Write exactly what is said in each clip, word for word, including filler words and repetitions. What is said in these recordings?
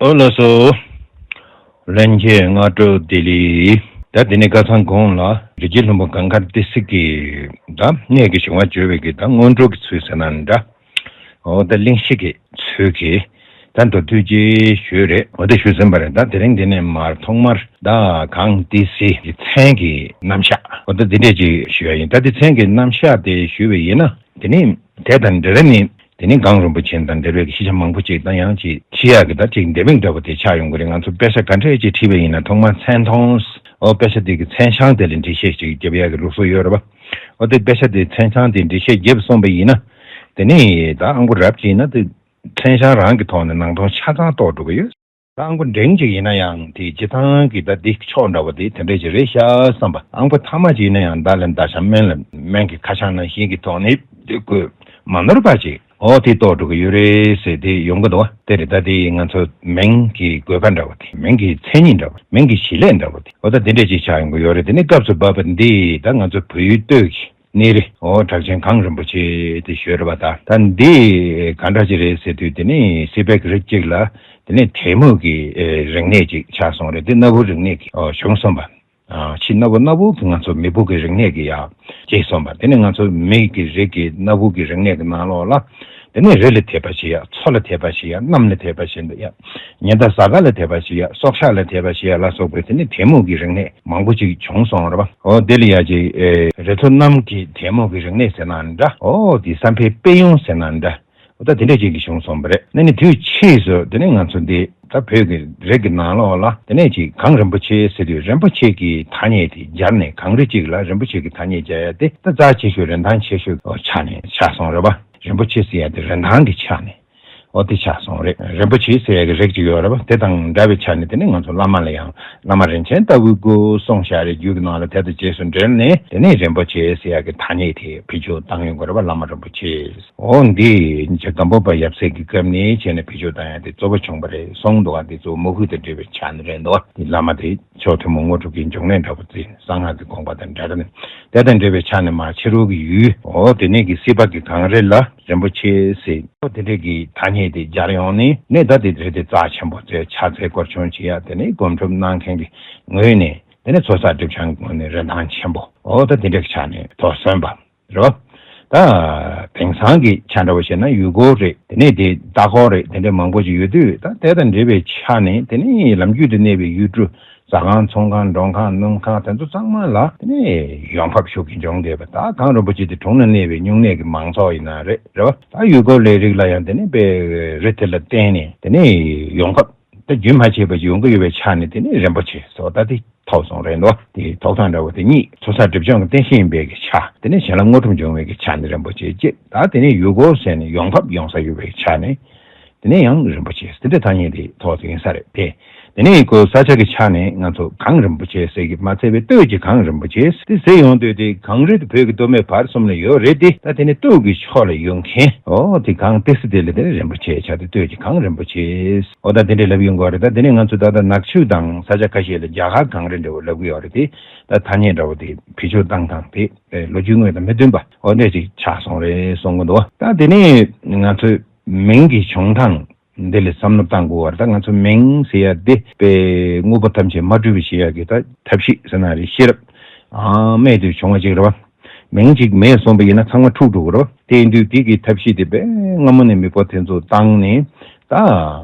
ཨོ་ལགས་སོ། ལྷན་རྒྱས་སྔ་དྲོ་བདེ་ལེགས། ད་དེ་ནས་ཁ་སང་གོང་ལ་རི་རྒྱལ་ལྷུན་པོ་གངས་དཀར་ཏི་སེ་གི་ད་གནས་ཀྱི་བྱུང་བ་བརྗོད་པའི་གི་ད་སྔོན་འགྲོ་གི་ཚུལ་ཟེར་ན་འདྲ། ཨོ་ད་གླེང་གཞི་གི་ཚུལ་གི་ད་མདོར་བསྡུས་ཅིག་ཞུས་རེད། ཨོ་ད་ཞུས་ཟིན་པ་རེད། ད་དེ་རིང་འདི་ནས་མར་ཐོག་མར་ད་གངས་ཏི་སེ་གི་མཚན་གྱི་རྣམ་གཞག་ཨོ་ད་འདི་འདྲས་ཅིག་ཞུ་ཡ་ཡིན། ད་དེ་མཚན་གྱི་རྣམ་གཞག་དེ་ཞུས་པ་ཡིན་ན། དེ་ནི་དེ་དང་འབྲེལ་ནས་དེ་ནི་གངས་རིན་པོ་ཆེ་དང་འབྲེལ་བའི་ཤེས་བྱ་མང་པོ་ཅིག་དང་ཡང་ཅིག་ཤེས་ཡག་གི་ད་ཅིག་ལྡེ་མིག་འདྲ་བོ་དེ་ཆགས་ཡོང་གི་རེད། ང་ཚོ་དཔེ་ཆ་ག་འདྲས་ཅིག་ཁྲིད་པ་ཡིན་ན་ཐོག་མར་མཚན་མཐོང་། ཨོ་དཔེ་ཆ་དེ་གི་མཚན་བྱང་དེ་ལ་འགྲེལ་བཤད་ཅིག་རྒྱབ་ཡག་གི་ལུགས་སྲོལ་ཡོད་རེད་པ། ཨོ་དེ་དཔེ་ཆ་དེ་མཚན་བྱང་དེ་འགྲེལ་བཤད་རྒྱབ་སོང་བ་ཡིན་ན། དེ་ནི་ད་ཨང་པོ་རབ་ཅིག་ཡིན་ན་དེ་མཚན་བྱང་རང་གི་ཐོག་ནས་ནང་དོན་ཆ་ཚང་རྟོགས་འགྲོ་གི་ཡོད། ད་ཨང་པོ་འབྲིང་ཅིག་ཡིན་ན་ཡང་དེ་སྤྱི་བཏང་གི་ད་འདི་ཕྱོགས་འདྲ་བོ་དེ་དེ་འདྲས་ཅིག་རེད་ཤག་བསམ་པ། ཨང་པོ་ཐ་མ་ཅིག་ཡིན་ན་ཡང་མདའ་ལ་མདའ་ཤ་སྨན་ལ་སྨན་གྱི་ཁ་བྱང་ནང་བཞིན་གྱི་ཐོག་ནས་དེ་དགོས་མ་ནོར་བ་ཅིག་ཨོ་དེ་རྟོགས་འགྲོ་གི་ཡོད་རེད་ཟེར་དེ་ཡོང་གི་འདུག་བ། དེ་རེད། ད་དེ་ང་ཚོ་མིང་གི་དགོས་པ་འདྲ་བོ་དེ། མིང་གི་མཚན་ཉིད་འདྲ་བོ། མིང་གི་བྱེད་ལས་འདྲ་བོ་དེ། ཨོ་ད་དེ་འདྲས་ཅིག་ཆགས་ཡོང་གི་ཡོད་རེད། དེ་ནི་སྐབས་སུ་བབ་པ་འདི་ད་ང་ཚོ་བོད་ཡུལ་སྟོད་ཀྱི་གནས་རི་ཨོ་གྲགས་ཆེན་གངས་རིན་པོ་ཆེ་དེ་ཞོལ་རེད་པ། ད་ད་འདི་ག་འདྲ་ཅིག་རེད་ཟེར་དུས་དེ་ནི་སྲིད་པའི་རིགས་གཅིག་ལ་དེ་ནི་དེ་མོ་གི་ཨེ་རིག་གནས་ཅིག་ཆགས་སོང་རེད། དེ་གནའ་བོའི་རིག་གནས་ཀྱི་ཨོ་བྱུང་སོང་བ། ཨ་ཕྱི་གནའ་བོ་གནའ་བོ་གི་ང་ཚོ་མེས་པོ་གི་རིག་གནས་ཀྱི་ཡ་སྐྱེས་སོང་བ། དེ་ནི་ང་ཚོ་མི་གི་རིགས་ཀྱི་གནའ་བོ་གི་རིག་གནས་ཀྱི་ནང་ལོགས་ལ་དེ་ནི་རི་ལ་དད་པ་བྱེད་ཡ། མཚོ་ལ་དད་པ་བྱེད་ཡ། གནམ་ལ་དད་པ་བྱེད་ཡ། ཉི་ཟླ་གཟའ་སྐར་ལ་དད་པ་བྱེད་ཡ། སྲོག་ཆགས་ལ་དད་པ་བྱེད་ཡ་ལ་སོགས་པའི་དེ་ནི་དེ་མོ་གི་རིག་གནས་མང་པོ་ཅིག་བྱུང་སོང་རེད་པ། ཨོ་དེ་ལ་ཡ་ཅིག་ཨེ་རི་མཚོ་གནམ་གྱི་དེ་མོ་གི་རིག་གནས་ཟེར་ན་འདྲ། ཨོ་དེ་བསམ་འཕེལ་དཔལ་ཡོན་ཟེར་ན་འདྲ། ཨོ་ད་དེ་འདྲ་ཅིག་གི་བྱུང་སོང་བ་རེད། ཨ་ནི་དུས་ཕྱིས་སུ་དེ་ནས་ང་ཚོ་འདི་ད་བོད་ཀྱི་རིགས་ཀྱི་ནང་ལོགས་ལ་དེ་ནས་ཅིག་གངས་རིན་པོ་ཆེ་ཟེར་དུས་རིན་པོ་ཆེ་གི་ཐ་སྙད་དེ་སྦྱར་ནས་གངས་རི་གཅིག་ལ་རིན་པོ་ཆེ་གི་ཐ་སྙད་སྦྱར་ཡ་དེ་ད་རྩ་ཆེ་ཤོས་རིན་ཐང་ཆེ་ཤོས་ཆ་ནས་ཆགས་སོང་རེད་པ། རིན་པོ་ཆེ་ཟེར་ཡ་དེ་རིན་ཐང་གི་ཆ་ནས། ཨོ་དེ་ཆགས་སོང་རེད། རིན་པོ་ཆེ་ཟེར་ཡ་གི་རིགས་ཅིག་ཡོད་རེད་པ། དེ་དང་འདྲ་བའི་ཆ་ནས་དེ་ནས་ང་ཚོ་བླ་མ་ལ་ཡང་བླ་མ་རིན་ཆེན་ལྟ་བུའི་སྐུ་གསུངས་བཞག་རེད། རྒྱུད་ཀྱི་ནང་ལ་དེ་དང་རྗེས་སུ་འབྲེལ་ནས་དེ་ནས་རིན་པོ་ཆེ་ཟེར་ཡ་གི་ཐ་སྙད་དེ་བེད་སྤྱོད་བཏང་ཡོང་གི་རེད་པ། བླ་མ་རིན་པོ་ཆེ། ཨོ་འདི་སྒམ་པོ་པ་ཡབ་སྲས་ཀྱི་སྐབས་ནས་བྱས་ནས་བེད་སྤྱོད་བཏང་ཡ་དེ་གཙོ་བོ་བྱུང་བ་རེད་གསུངས་འདུག་ག་འདི་གཙོ་བོ་མོས་གུས་དང་འབྲེལ་བའི་ཆ་ནས་རེད་འདུག་དེ་བླ་མ་དེ་མཆོག་ཐུན་མོང་དངོས་གྲུབ་ཀྱི་འབྱུང་གནས་འདྲ་པོ་ཅིག་གསང་སྔགས་ཀྱི་དགོངས་པ་དང་འདྲ་རེད། དེ་དང་འབྲེལ་བའི་ཆ་ནས་མར་ཕྱི་རོལ་གྱི་ཡུལ་ཨོ་དེ་ནས་ཀྱི་སྲིད་པ་གི་གངས་རི་ལ་རིན་པོ་ཆེ་ཟེར་ཨོ་དེ་འདྲས་ཀྱི་ཐ་སྙད་དེ་སྦྱར་ཡོང་ནས་ནས་ད་དེ་རི་དེ་རྩ་ཆེན་པོ་ཚོས་ཕྱག་འཚལ་སྐོར་སྦྱོང་བྱེད་ཡ། དེ་ནས་སྒོམ་སྒྲུབ་གནང་མཁན་གྱི་ངོས་ནས་དེ་ནས་ཚོགས་བསགས་སྒྲིབ་སྦྱང་གི་ངོས་ནས་རིན་ཐང་ཆེན་པོ་ཨོ་ད་དེ་འདྲས་ཀྱི་ཆ་ནས་དོགས་ཟོན་པ། རེད་བ། ད་དེང་སང་གི་ཆ་འདྲ་བོ་བཤད་ན་ཡུལ་སྐོར་རེད། དེ་ནས་དེ་ལྟ་སྐོར་རེད། དེ་འདྲ་མང་པོ་ཞིག་ཡོད་དུས་ད་དེ་དང་འབྲེལ་བའི་ཆ་ནས་དེ་ནས་ལམ་རྒྱུད་དུ་གནས་པའི་ཡུལ་གྲུ་ཟ་ཁང་ཚོང་ཁང་མགྲོན་ཁང་སྣུམ་ཁང་དེ་ཚོ་ཚང་མ་ལ་དེ་ནས་ཡོང་འབབ་ཤུགས་ཀྱིས་འབྱུང་བསྡད་པ། ད་གངས་རིན་པོ་ཆེ་དེ་དྲུང་ན་གནས་པའི་སྨྱུང་གནས་ཀྱི་མང་ཚོགས་ཡིན་ན་རེད། རེད་བ། ད་ཡུལ་སྐོར་ལས་རིགས་ལ་ཡང་དེ་ནས་དཔེ་རི་དེ་ལ་བརྟེན་ནས་དེ་ནས་ཡོང་འབབ་ད་རྒྱུན་མ་ཆད་པ་ཞིག་ཡོང་གི་ཡོད་པའི་ཆ་ནས་དེ་ནས་རིན་པོ་ཆེ་ཟེར་བ་ད་དེ་ཐོབ་སོང་རེད་འདུག་དེའི་ཐོབ་ཐང་འདྲ་བོ་དེ་གཉིས། ཚོགས་བསགས་སྒྲིབ་སྦྱོང་གི་རྟེན་གཞི་ཡིན་པའི་གི་ཆ། དེ་ནས་གཞན་ལ་དངོས་གྲུབ་འབྱུང་བའི་གི་ཆ་ནི་རིན་པོ་ཆེ་གཅིག་ད་དེ་ནས་ཡུལ་སྐོར་ཟེར་ནས་ཡོང་འབབ་ཡོང་ས་ཡོད་པའི་ཆ་ནས། དེ་ནས་ཡང་རིན་པོ་ཆེ་དེ་འདྲ་ཐ་སྙད་དེ་ཐོགས་ཡིན་ས་རེད་དེ། དེ་ནས་ཁོ་ས་ཆ་གི་ཆ་ནས་ང་ཚོ་གངས་རིན་པོ་ཆེ་ཟེར་གི་མ་ཚད་པའི་སྟོད་ཀྱི་གངས་རིན་པོ་ཆེ་དེ་ཟེར་ཡོང་དུས་དེ་གངས་རི་དེ་བོད་ཀྱི་སྟོད་སྨད་བར་གསུམ་ལ་ཡོད་རེད་དེ། ད་དེ་ནས་སྟོད་ཀྱི་ཕྱོགས་ལ་ཡོད་མཁན་ཨོ་དེ་གངས་ཏི་སེ་དེ་ལ་དེ་ནས་རིན་པོ་ཆེ་ཆགས་ཏེ་སྟོད་ཀྱི་གངས་རིན་པོ་ཆེ། ཨོ་ད་དེ་འདྲས་ལབ་ཡོང་གི་ཡོད་རེད། ད་དེ་ནས་ང་ཚོ་ད་ལྟ་ནག་ཆུ་དང་ས་ཆ་ཁ་ཤས་ལ་རྒྱ་གར་གངས་རི་འདྲ་བོ་ལབ་གི་ཡོད་རེད་དེ། ད་ཐ་སྙད་འདྲ་བོ་དེ་བེད་སྤྱོད་བཏང་སྟངས་དེ་ལོ་རྒྱུས་དངོས་དང་མི་མཐུན་པ་ཨོ་འདྲས་ཅིག་ཆགས་སོང་རེད་གསུང་གི་འདུག་ད་དེ་ནས་ང་ཚོའི་མིང་གི་བྱུང་སྟངས་འདི་ལ་བསམ་བློ་བཏང་དགོས་པ་རེད། ད་ང་ཚོ་མིང་ཟེར་ཡ་དེ་དཔེ་དངོས་པོ་ཐམས་ཅད་མ་གྲུབ་པའི་ཤེས་ཡ་གི་ད་ཐབས་ཤེས་ཟེར་ན་རེད། ཤེས་རབ་ཨ་རྨད་དུ་བྱུང་བ་ཅིག་རེད་བ། མིང་གཅིག་མེད་སོང་པ་ཡིན་ན་ཚང་མ་འཁྲུག་འགྲོ་གི་རེད། དེ་ཡིན་དུས་དེ་གི་ཐབས་ཤེས་དེ་དཔེ་སྔ་མོ་ནས་མེས་པོ་དེ་ཚོ་བཏང་ནས་ད་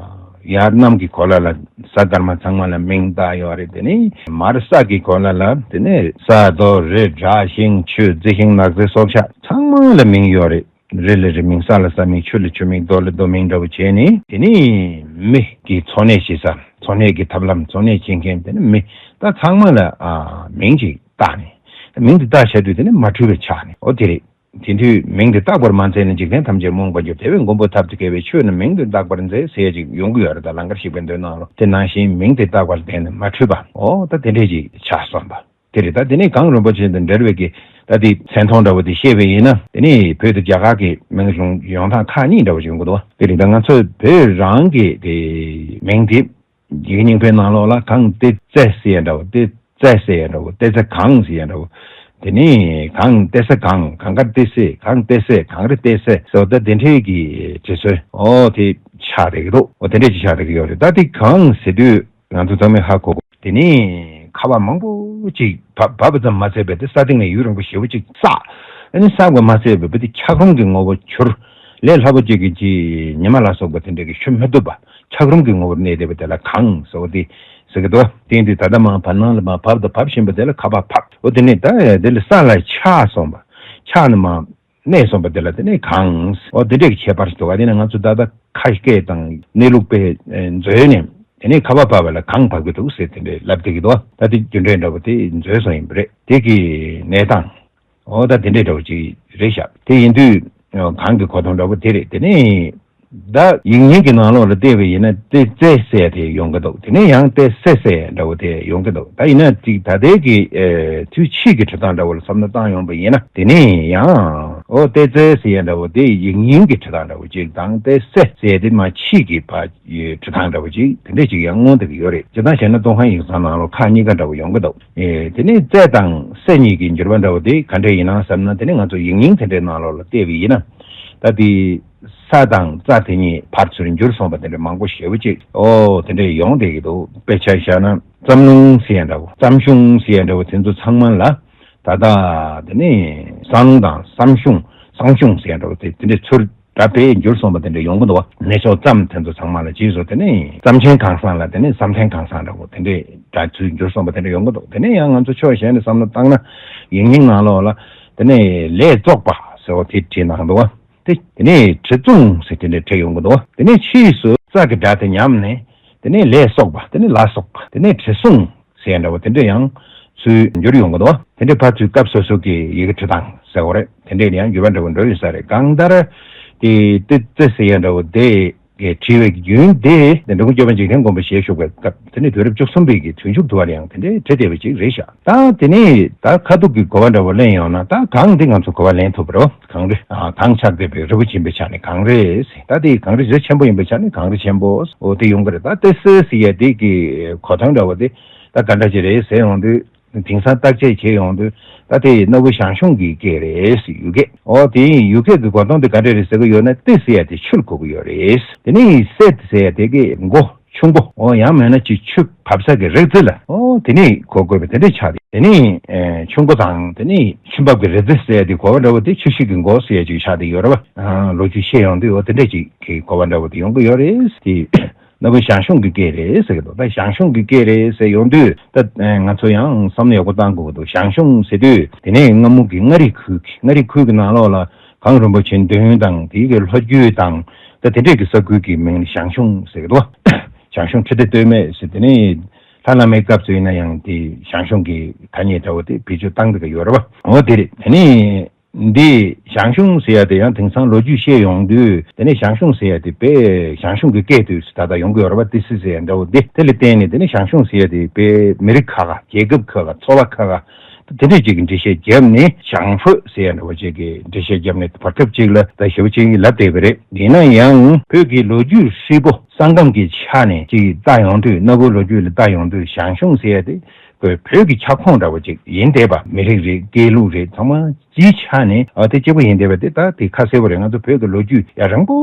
ཡར་གནམ་གྱི་གོ་ལ་ལ་ས་དར་མ་ཚང་མ་ལ་མིང་བཏགས་ཡོད་རེད། དེ་ནས་མར་ས་གི་གོ་ལ་ལ་དེ་ནས་ས་རྡོ་རི་བྲག་ཤིང་ཆུ་རྩི་ཤིང་ནགས་ཚལ་སྲོག་ཆགས་ཚང་མ་ལ་མིང་ཡོད་རེད། རི་ལ་རི་མིང་ས་ལ་ས་མིང་ཆུ་ལ་ཆུ་མིང་རྡོ་ལ་རྡོ་མིང་འདྲ་བོ་བྱས་ནས་དེ་ནས་མི་གི་འཚོ་གནས་བྱེད་ས་འཚོ་གནས་ཀྱི་ཐབས་ལམ་འཚོ་གནས་བྱེད་མཁན་དེ་ནས་མི་ད་ཚང་མ་ལ་ཨ་མིང་ཅིག་བཏགས་ནས། མིང་དེ་བཏགས་བྱ་དུས་དེ་ནི་མ་འཁྲུལ་བའི་ཆ་ནས་ཨོ་དེ་རེད། དེ་དུས་མིང་དེ་བཏགས་པར་མ་མཛད་ན་འཇིག་རྟེན་ཐམས་ཅད་རྨོངས་པར་འགྱུར། དེ་བས་མགོན་པོ་ཐབས་དང་མཁས་པས་ཆོས་རྣམས་མིང་དུ་བཏགས་པར་མཛད་ཟེར་ཡ་ཅིག་ཡོང་གི་ཡོད་རེད། ད་ལང་ཀར་གཤེགས་པའི་མདོའི་ནང་ལོ་དེ་ནང་བཞིན་མིང་དེ་བཏགས་པར་བརྟེན་ནས་མ་འཁྲུལ་པ་ཨོ་ད་དེ་འདྲས་ཅིག་ཆགས་སོང་བ་དེ་རེད། ད་དེ་ནས་གངས་རིན་པོ་ཆེ་དང་འབྲེལ་བའི་གི་ད་དེ་མཚན་མཐོང་འདྲ་བོ་དེ་བཤད་པ་ཡིན་ན་དེ་ནས་བོད་དུ་རྒྱ་གར་གི་མིང་ཡོང་ཡོང་སྟངས་ཁག་གཉིས་འདྲ་བོ་ཅིག་ཡོང་གི་འདུག་དེ་རེད། ད་ང་ཚོ་བོད་རང་གི་དེ་མིང་དེ་ཡིག་རྙིང་པའི་ནང་ལོགས་ལ་གངས་ཏི་ཙེ་ཟེར་ཡ་འདྲ་བོ་ཏི་ཙེ་ཟེར་ཡ་འདྲ་བོ་ཏི་ཙེ་གངས་ཟེར་ཡ་འདྲ་བོ། དེ་ནས་གངས་ཏེ་སེ་གངས། གངས་དཀར་ཏེ་སེ། གངས་ཏེ་སེ། གངས་རི་ཏེ་སེ་ཟེར་བ་ད་དེ་འདྲའི་གི་བྲིས་སྲོལ་འོ་དེ་ཆགས་བསྡད་ཀྱི་འདུག་འོ་དེ་འདྲས་ཅིག་ཆགས་བསྡད་ཀྱི་ཡོད་རེད། ད་དེ་གངས་ཟེར་དུས་ང་ཚོ་ཚང་མས་ཧ་གོ་གོ། དེ་ནས་ཁ་བ་མང་པོ་ཅིག་བབས་བབས་པ་ཙམ་མ་ཚད་པའི་དེ་ས་སྟེང་ནས་ཡུན་རིང་པོ་ཞེ་པོ་ཅིག་བསགས། ཨ་ནི་བསགས་པ་མ་ཚད་པའི་དེ་འཁྱགས་རོམ་གྱི་ངོ་བོ་གྱུར། ལས་སླ་པོ་ཅིག་གི་ཅིག་ཉི་མ་ལ་སོགས་པ་དེ་འདྲ་གི་ཞུ་མི་ཐུབ་པ། འཁྱགས་རོམ་གྱི་ངོ་བོར་གནས་བསྡད་པ་དེ་ལ་གངས་ཟེར་བ་དེ་ཟེར་གི་འདུག་དེ་ཡིན་དུས་ད་ལྟ་མར་བར་སྣང་ལ་མར་བབས་དང་བབས་བཞིན་པ་དེ་ལ་ཁ་བ་བབས། འོ་དེ་ནས་ད་དེ་ལ་ས་ལ་ཆགས་སོང་བ། ཆགས་ནས་མར་གནས་སོང་བ་དེ་ལ་དེ་ནས་གངས། འོ་དེ་འདྲས་ཀྱི་ཁྱད་པར་ཞིག་འདུག་ག་དེ་ནས་ང་ཚོ་ད་ལྟ་ཁ་སྐད་དང་གནས་ལུགས་དཔེ་མཛོད་ནས་དེ་ནས་ཁ་བ་བབས་པ་ལ་གངས་བབས་ཀྱི་འདུག་ཟེར་དེ་འདྲས་ལབ་བསྡད་ཀྱི་འདུག་ད་དེ་རྒྱུ་འབྲས་འདྲ་བོ་དེ་མཛོད་སོང་ཡིན་པ་རེད། དེ་གི་གནས་སྟངས། འོ་ད་དེ་འདྲས་འདྲ་བོ་ཅིག་རེད་ཤག་དེ་ཡིན་དུས་གངས་ཀྱི་གོ་དོན་འདྲ་བོ་དེ་རེད། དེ་ནས་ད་ཡིག་རྙིང་གི་ནང་ལོགས་ལ་བལྟས་པ་ཡིན་ན་ཏེ་ཙེ་ཟེར་དེ་ཡོང་གི་འདུག་དེ་ནས་ཡང་ཏེ་སེ་ཟེར་འདྲ་བོ་དེ་ཡོང་གི་འདུག་ད་ཡིན་ན་ཅིག་ད་ལྟའི་གི་ཨེ་དུས་ཕྱིས་ཀྱི་འབྲི་སྟངས་འདྲ་བོ་ལ་བསམ་བློ་བཏང་ཡོང་པ་ཡིན་ན། དེ་ནས་ཡང་འོ་ཏེ་ཙེ་ཟེར་ཡ་འདྲ་བོ་དེ་ཡིག་རྙིང་གི་འབྲི་སྟངས་འདྲ་བོ་ཅིག་དང་ཏེ་སེ་ཟེར་དེ་མ་ཕྱིས་ཀྱི་བ་ཡི་འབྲི་སྟངས་འདྲ་བོ་ཅིག་དེ་འདྲས་ཅིག་ཡང་མངོན་བསྡད་ཀྱི་ཡོད་རེད། སྤྱིར་བཏང་བྱས་ན་ཏོང་ཧན་ཡིག་ཚང་ནང་ལོགས་ཁག་གཉིས་ཀ་འདྲ་བོ་ཡོང་གི་འདུག་ཨེ་དེ་ནས་ཙེ་དང་སེ་གཉིས་ཀྱི་འགྱུར་བ་འདྲ་བོ་དེ་ག་འདྲས་ཡིན་ན་བསམ་ན། དེ་ནས་ང་ཚོ་ཡིག་རྙིང་དེ་འདྲའི་ནང་ལོགས་ལ་བལྟས་པ་ཡིན་ན། ད་དེ་ས་དང་ཙ་དེ་གཉིས་ཕར་ཚུར་འགྱུར་སོང་བ་དེ་འདྲ་མང་པོ་ཞེ་པོ་ཅིག་འོ་དེ་འདྲ་ཡོང་བསྡད་ཀྱི་འདུག་དཔེ་ཆ་བཞག་ན་ཙམ་ལུང་ཟེར་ཡ་འདྲ་བོ། ཙམ་ཤུང་ཟེར་ཡ་འདྲ་བོ་དེ་ཚོ་ཚང་མ་ལ་ད་ལྟ་དེ་ནས་བསམ་ལུང་དང་བསམ་ཤུང་། བསམ་ཤུང་ཟེར་ཡ་འདྲ་བོ་དེ་དེ་འདྲ་ཚུར་སྒྲ་དཔེ་འགྱུར་སོང་བ་དེ་འདྲ་ཡོང་གི་འདུག་བ། གནས་མཆོག་ཙམ་དེ་ཚོ་ཚང་མ་ལ་རྗེས་སུ་དེ་ནས་ཙམ་ཆེན་གངས་བཟང་ལ་དེ་ནས་བསམ་ཆེན་གངས་བཟང་འདྲ་བོ་དེ་འདྲའི་སྒྲ་ཚུར་འགྱུར་སོང་བ་དེ་འདྲ་ཡོང་གི་འདུག་དེ་ནས་ཡང་ང་ཚོ་ཕྱོགས་གཞན་ནས་བསམ་བློ་བཏང་ན་ཡིག་རྙིང་ནང་ལོགས་ལ་དེ་ནས་ལས་བཙོག་པ་ཟེར་བ་དེ་བྲིས་གནང་འདུག་བ། དེ་དེ་ནས་བྲི་བཙུང་ཟེར་དེ་འདྲ་བྲིས་ཡོང་གི་འདུག་དེ་ནས་ཕྱིས་སུ་ཙ་གི་སྒྲ་དེ་ཉམས་ནས་དེ་ནས་ལས་གསོག་པ། དེ་ནས་ལ་སོགས་པ། དེ་ནས་བྲི་བསྲུང་ཟེར་ཡ་འདྲ་བོ་དེ་འདྲ་ཡང་ཚུར་འགྱུར་ཡོང་གི་འདུག་དེ་འདྲ་ཕར་ཚུར་སྐབས་སོ་སོ་གི་ཡི་གེ་འབྲི་སྟངས་ཟེར་བ་རེད། དེ་འདྲས་ལ་ཡང་འགྱུར་བ་འདྲ་བོ་འགྲོ་ཡོད་ས་རེད། གང་ལྟར་དེ་ཏི་ཙི་ཟེར་ཡ་འདྲ་བོ་དེ་གི་བྲིས་པའི་རྒྱུན་དེ་འགྲོ་མགོན་སྐྱོབ་པ་འཇིག་རྟེན་མགོན་པོ་ཞལ་བཞུགས་པའི་སྐབས་དེ་ནས་དུས་རབས་བཅུ་གསུམ་པའི་གི་དུས་མཇུག་ཏུ་བར་ཡང་དེ་འདྲའི་བྲིས་བསྡད་པ་ཅིག་རེད་ཤག་ད་དེ་ནས་ད་ཁ་ཐུག་གི་གོ་བ་འདྲ་བོ་ལེན་ཡོང་ན། ད་གངས་འདི་ང་ཚོ་གོ་བ་ལེན་ཐུབ་པ་རེད། གངས་རི། ཨ། གངས་ཆགས་བསྡད་པའི་རི་བོ་ཆེན་པོའི་ཆ་ནས་གངས་རི། ད་དེ་གངས་རི་རི་ཆེན་པོ་ཡིན་པའི་ཆ་ནས་གངས་རི་ཆེན་པོ་འོ་དེ་ཡོང་གི་རེད། ད་ཏི་སེ་ཟེར་ཡ་དེ་གི་གོ་དོན་འདྲ་བོ་དེ་ད་ག་འདྲ་ཅིག་རེད་ཟེར་ཡོང་དུས། དེང་སང་བརྟག་དཔྱད་བྱེད་ཡོང་དུས་ད་དེ་སྣ་བུ་ཞང་ཞུང་གི་སྐད་རེད་ཟེར། ཡུལ་སྐད། འོ་དེ་ཡིན། ཡུལ་སྐད་ཀྱི་གོ་དོན་དེ་ག་འདྲ་རེད་ཟེར་གི་ཡོད་ན། ཏི་ཟེར་ཡ་དེ་ཆུ་ལ་གོ་གི་ཡོད་རེད། དེ་ནས་སེ་ཟེར་ཡ་དེ་གི་མགོ་ཆུ་མགོ། འོ་ཡང་མེད་ན་ཅིག་ཆུ་བབས་ས་གི་རི་རྩེ་ལ་འོ་དེ་ནས་གོ་དགོས་པ་དེ་འདྲ་ཆགས་ཏེ། དེ་ནས་ཨེ་ཆུ་མགོ་དང་དེ་ནས་ཆུ་འབབ་ཀྱི་རི་རྩེ་ཟེར་ཡ་དེ་གོ་བ་འདྲ་བོ་དེ་ཆུ་ཤུལ་གྱི་མགོ་ཟེར་ཡ་ཅིག་ཆགས་བསྡད་ཡོད་རེད་བ། ཨ། ལོ་རྒྱུས་བཤད་ཡོང་དུས་འོ་དེ་འདྲ་ཅིག་གི་གོ་བ་འདྲ་བོ་དེ་ཡོང་གི་ཡོད་རེད་དེ། སྣ་བུ་ཞང་ཞུང་གི་སྐད་རེད་ཟེར་གི་འདུག་ད་ཞང་ཞུང་གི་སྐད་རེད་ཟེར་ཡོང་དུས་ད་ང་ཚོ་ཡང་བསམ་བློ་ཡག་པོ་བཏང་དགོས་ཀྱི་འདུག་ཞང་ཞུང་ཟེར་དུས་དེ་ནས་སྔ་མོ་གི་མངའ་རིས་ཁུལ་གྱི། མངའ་རིས་ཁུལ་གྱི་ནང་ལོགས་ལ་གངས་རིན་པོ་ཆེ་འདོན་དང་དེའི་གི་ལྷོ་རྒྱུད་དང་ད་དེ་འདྲས་ཀྱི་ས་ཁུལ་གྱི་མིང་ལ་ཞང་ཞུང་ཟེར་གི་འདུག་ཞང་ཞུང་ཁྲི་ལྡེ་སྟོད་སྨད་ཟེར། དེ་ནས་ལྷ་བླ་མའི་སྐབས་སུ་ཡིན་ན་ཡང་དེ་ཞང་ཞུང་གི་ཐ་སྙད་འདྲ་བོ་དེ་བེད་སྤྱོད་བཏང་བསྡད་ཀྱི་ཡོད་རེད་བ། འོ་དེ་རེད། དེ་ནས། འདི་ཞང་ཞུང་ཟེར་ཡ་དེ་ཡང་དེང་སང་ལོ་རྒྱུས་བཤད་ཡོང་དུས་དེ་ནས་ཞང་ཞུང་ཟེར་ཡ་དེ་དཔེ་ཞང་ཞུང་གི་སྐད་དུ་ད་ལྟ་ཡོང་གི་ཡོད་རེད་པ། ཏི་སེ་ཟེར་ཡ་འདྲ་བོ་དེ་དེ་ལ་བརྟེན་ནས་དེ་ནས་ཞང་ཞུང་ཟེར་ཡ་དེ་དཔེ་མི་རིགས་ཁག་ཁག་རྒྱལ་ཁབ་ཁག་ཁག་ཚོ་བ་ཁག་ཁག་དེ་འདྲས་ཅིག་གི་འགྲེལ་བཤད་བརྒྱབ་ནས། ཞང་བོད་ཟེར་ཡ་འདྲ་བོ་ཅིག་གི་འགྲེལ་བཤད་བརྒྱབ་ནས་བར་སྐབས་ཅིག་ལ་ད་ཞེ་པོ་ཅིག་ལབ་བསྡད་པ་རེད། ཡིན་ན་ཡང་བོད་ཀྱི་ལོ་རྒྱུས་ཧྲིལ་པོ་ས་སྒམ་གྱི་ཆ་ནས་ཅིག་བལྟ་ཡོང་དུས། སྣ་བུ་ལོ་རྒྱུས་ལ་བལྟ་ཡོང་དུས་ཞང་ཞུང་ཟེར་ཡ་དེ་བོད་བོད་ཀྱི་ཁྱབ་ཁོངས་འདྲ་བོ་ཅིག་ཡིན་བསྡད་པ། མི་རིགས་རེད། སྐད་ལུགས་རེད། ཚང་མ་སྤྱིའི་ཆ་ནས་ཨ་དེ་གཅིག་པ་ཡིན་བསྡད་པ་དེ་ད་དེ་ཁ་གསལ་པོ་རེད། ང་ཚོ་བོད་ཀྱི་ལོ་རྒྱུས་ཡ་རིང་པོ་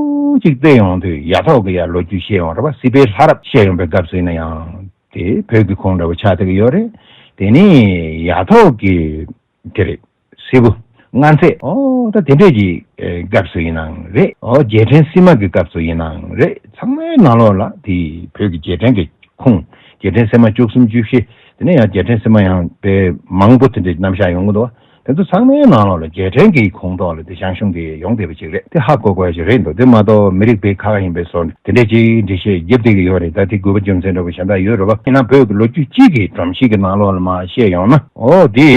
ཅིག་བལྟས་ཡོང་དུས་ཡ་ཐོག་གི་ཡ་ལོ་རྒྱུས་བཤད་ཡོང་རེད་པ། སྲིད་པའི་ལྷ་རབས་བཤད་ཡོང་པའི་སྐབས་སུ་ཡིན་ན་ཡང་དེ་བོད་ཀྱི་ཁོངས་འདྲ་བོ་ཆགས་བསྡད་ཀྱི་ཡོད་རེད། དེ་ནས་ཡ་ཐོག་གི་དེ་རེད། སིལ་བུ། མངའ་མཛད། ཨོ་ད་དེ་འདྲས་ཀྱི་ཨེ་སྐབས་སུ་ཡིན་ནའང་རེད། ཨོ་རྗེས་དྲན་སིལ་མ་གི་སྐབས་སུ་ཡིན་ནའང་རེད། ཚང་མའི་ནང་ལོགས་ལ་དེ་བོད་ཀྱི་རྗེས་དྲན་གྱི་ཁུངས། རྗེས་དྲན་སིལ་མ་བཅུ་གསུམ་བཅུ་བཞི། དེ་ནས་ཡང་རྗེས་དྲན་སིལ་མ་ཡང་དཔེ་མང་པོ་དེ་འདྲའི་རྣམ་གཞག་ཡོང་གི་འདུག་དེ་ཚོ་ཚང་མའི་ནང་ལོགས་ལ་རྗེས་དྲན་གྱི་ཁོངས་གཏོགས་ལ་དེ་ཞང་ཞུང་གི་ཡོང་བསྡད་པ་ཅིག་རེད། དེ་ཧ་གོ་དགོས་ཡ་ཅིག་རེད་འདུག་དེ་མ་གཏོགས་མི་རིགས་དཔེ་ཁག་ཡིན་པའི་བཟོ་འདྲ་དེ་འདྲས་ཅིག་འགྲེལ་བཤད་རྒྱབ་བསྡད་ཀྱི་ཡོད་རེད། ད་དེ་དགོས་པ་རྒྱུ་མཚན་འདྲ་པོ་གཞན་དག་ཡོད་རེད་བ། ཡིན་ན་བོད་ཀྱི་ལོ་རྒྱུས་གཅིག་གི་སྒྲོམ་གཞི་གི་ནང་ལོགས་ལ་མར་བཤད་ཡོང་ན། ཨོ་དེ།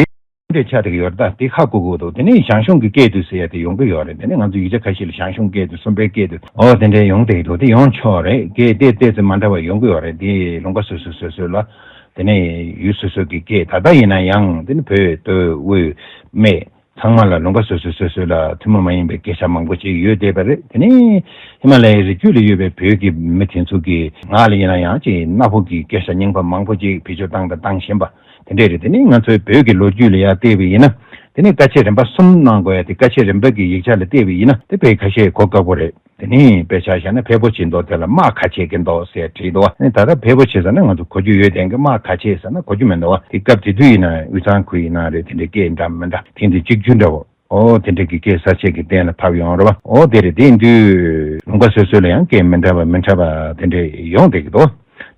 འདྲ་ཆགས་བསྡད་ཀྱི་ཡོད་རེད། ད་དེ་ཧ་གོ་དགོས་འདུག་དེ་ནས་ཞང་ཞུང་གི་སྐད་དུ་ཟེར་ཡ་དེ་ཡོང་གི་ཡོད་རེད། དེ་ནས་ང་ཚོ་ཡིག་ཆ་ཁ་ཤས་ལ་ཞང་ཞུང་སྐད་དུ། སུམ་པའི་སྐད་དུ། ཨོ་དེ་འདྲའི་ཡོང་བསྡད་ཀྱི་འདུག་དེ་ཡོང་ཆོག་རེད། སྐད་དེ་ཏོག་ཙམ་མ་འདྲ་བ་ཡོང་གི་ཡོད་རེད། དེ་ལུང་པ་སོ་སོ་སོ་སོ་ལ། དེ་ནས་ཡུལ་སོ་སོ་གི་སྐད། ད་ལྟ་ཡིན་ན་ཡང་དེ་ནི་བོད་སྟོད་དབུས་སྨད་ཚང་མ་ལ་ལུང་པ་སོ་སོ་སོ་སོ་ལ་ཐུན་མོང་མ་ཡིན་པའི་སྐད་ཆ་མང་པོ་ཅིག་ཡོད་བསྡད་པ་རེད། དེ་ནས་ཧི་མ་ལ་ཡའི་རི་རྒྱུད་ལ་ཡོད་པའི་བོད་ཀྱི་མི་དེ་ཚོ་གི་ངག་ལ་ཡིན་ན་ཡང་ཅིག་སྣ་ཕུ་གི་སྐད་ཆ་རྙིང་པ་མང་པོ་ཅིག་བེད་སྤྱོད་བཏང་དང་བཏང་བཞིན་པ། དེ་འདྲས་རེད། དེ་ནས་ང་ཚོའི་བོད་ཀྱི་ལོ་རྒྱུས་ལ་ཡར་བལྟས་པ་ཡིན་ན། དེ་ནས་ཀ་ཆས་རིམ་པ་གསུམ་གནང་དགོས་ཡ་དེ། ཀ་ཆས་རིམ་པ་གི་ཡིག་ཆ་ལ་བལྟས་པ་ཡིན་ན་དེ་དཔེ་ཁ་ཤས་གོ་དཀའ་པོ་རེད། དེ་ནས་དཔེ་ཆ་བཞག་ན་ཕལ་པོ་ཆེ་མདོ་དེ་ལ་དམག་ཁ་ཆས་ཀྱི་མདོ་ཟེར་བྲིས་འདུག་བ། ནས་ད་ལྟ་ཕལ་པོ་ཆེ་ས་ན་ང་ཚོ་གོ་རྒྱུ་ཡོད་དེ་གི། དམག་ཁ་ཆས་ཟེར་ན་གོ་རྒྱུ་མི་འདུག་བ། དེ་སྐབས་དེ་དུས་ཡིན་ན་དབུས་གཙང་ཁུལ་ཡིན་ན་རེད། དེ་འདྲའི་སྐད་འདྲ་མི་འདྲ་དེ་འདྲའི་གཅིག་གྱུར་འདྲ་བོ། ཨོ་དེ་འདྲ་གི་སྐད་ས་ཆ་གི་སྟེང་ལ་ཕབ་ཡོང་རེད་བ། ཨོ་དེ་རེད། དེ་ཡིན་དུས་ལུང་པ་སོ་སོ་ལ་ཡང་སྐད་མི་འདྲ་བ་མི་འདྲ་བ་དེ་འདྲ་ཡོང་བསྡད་ཀྱི་འདུག་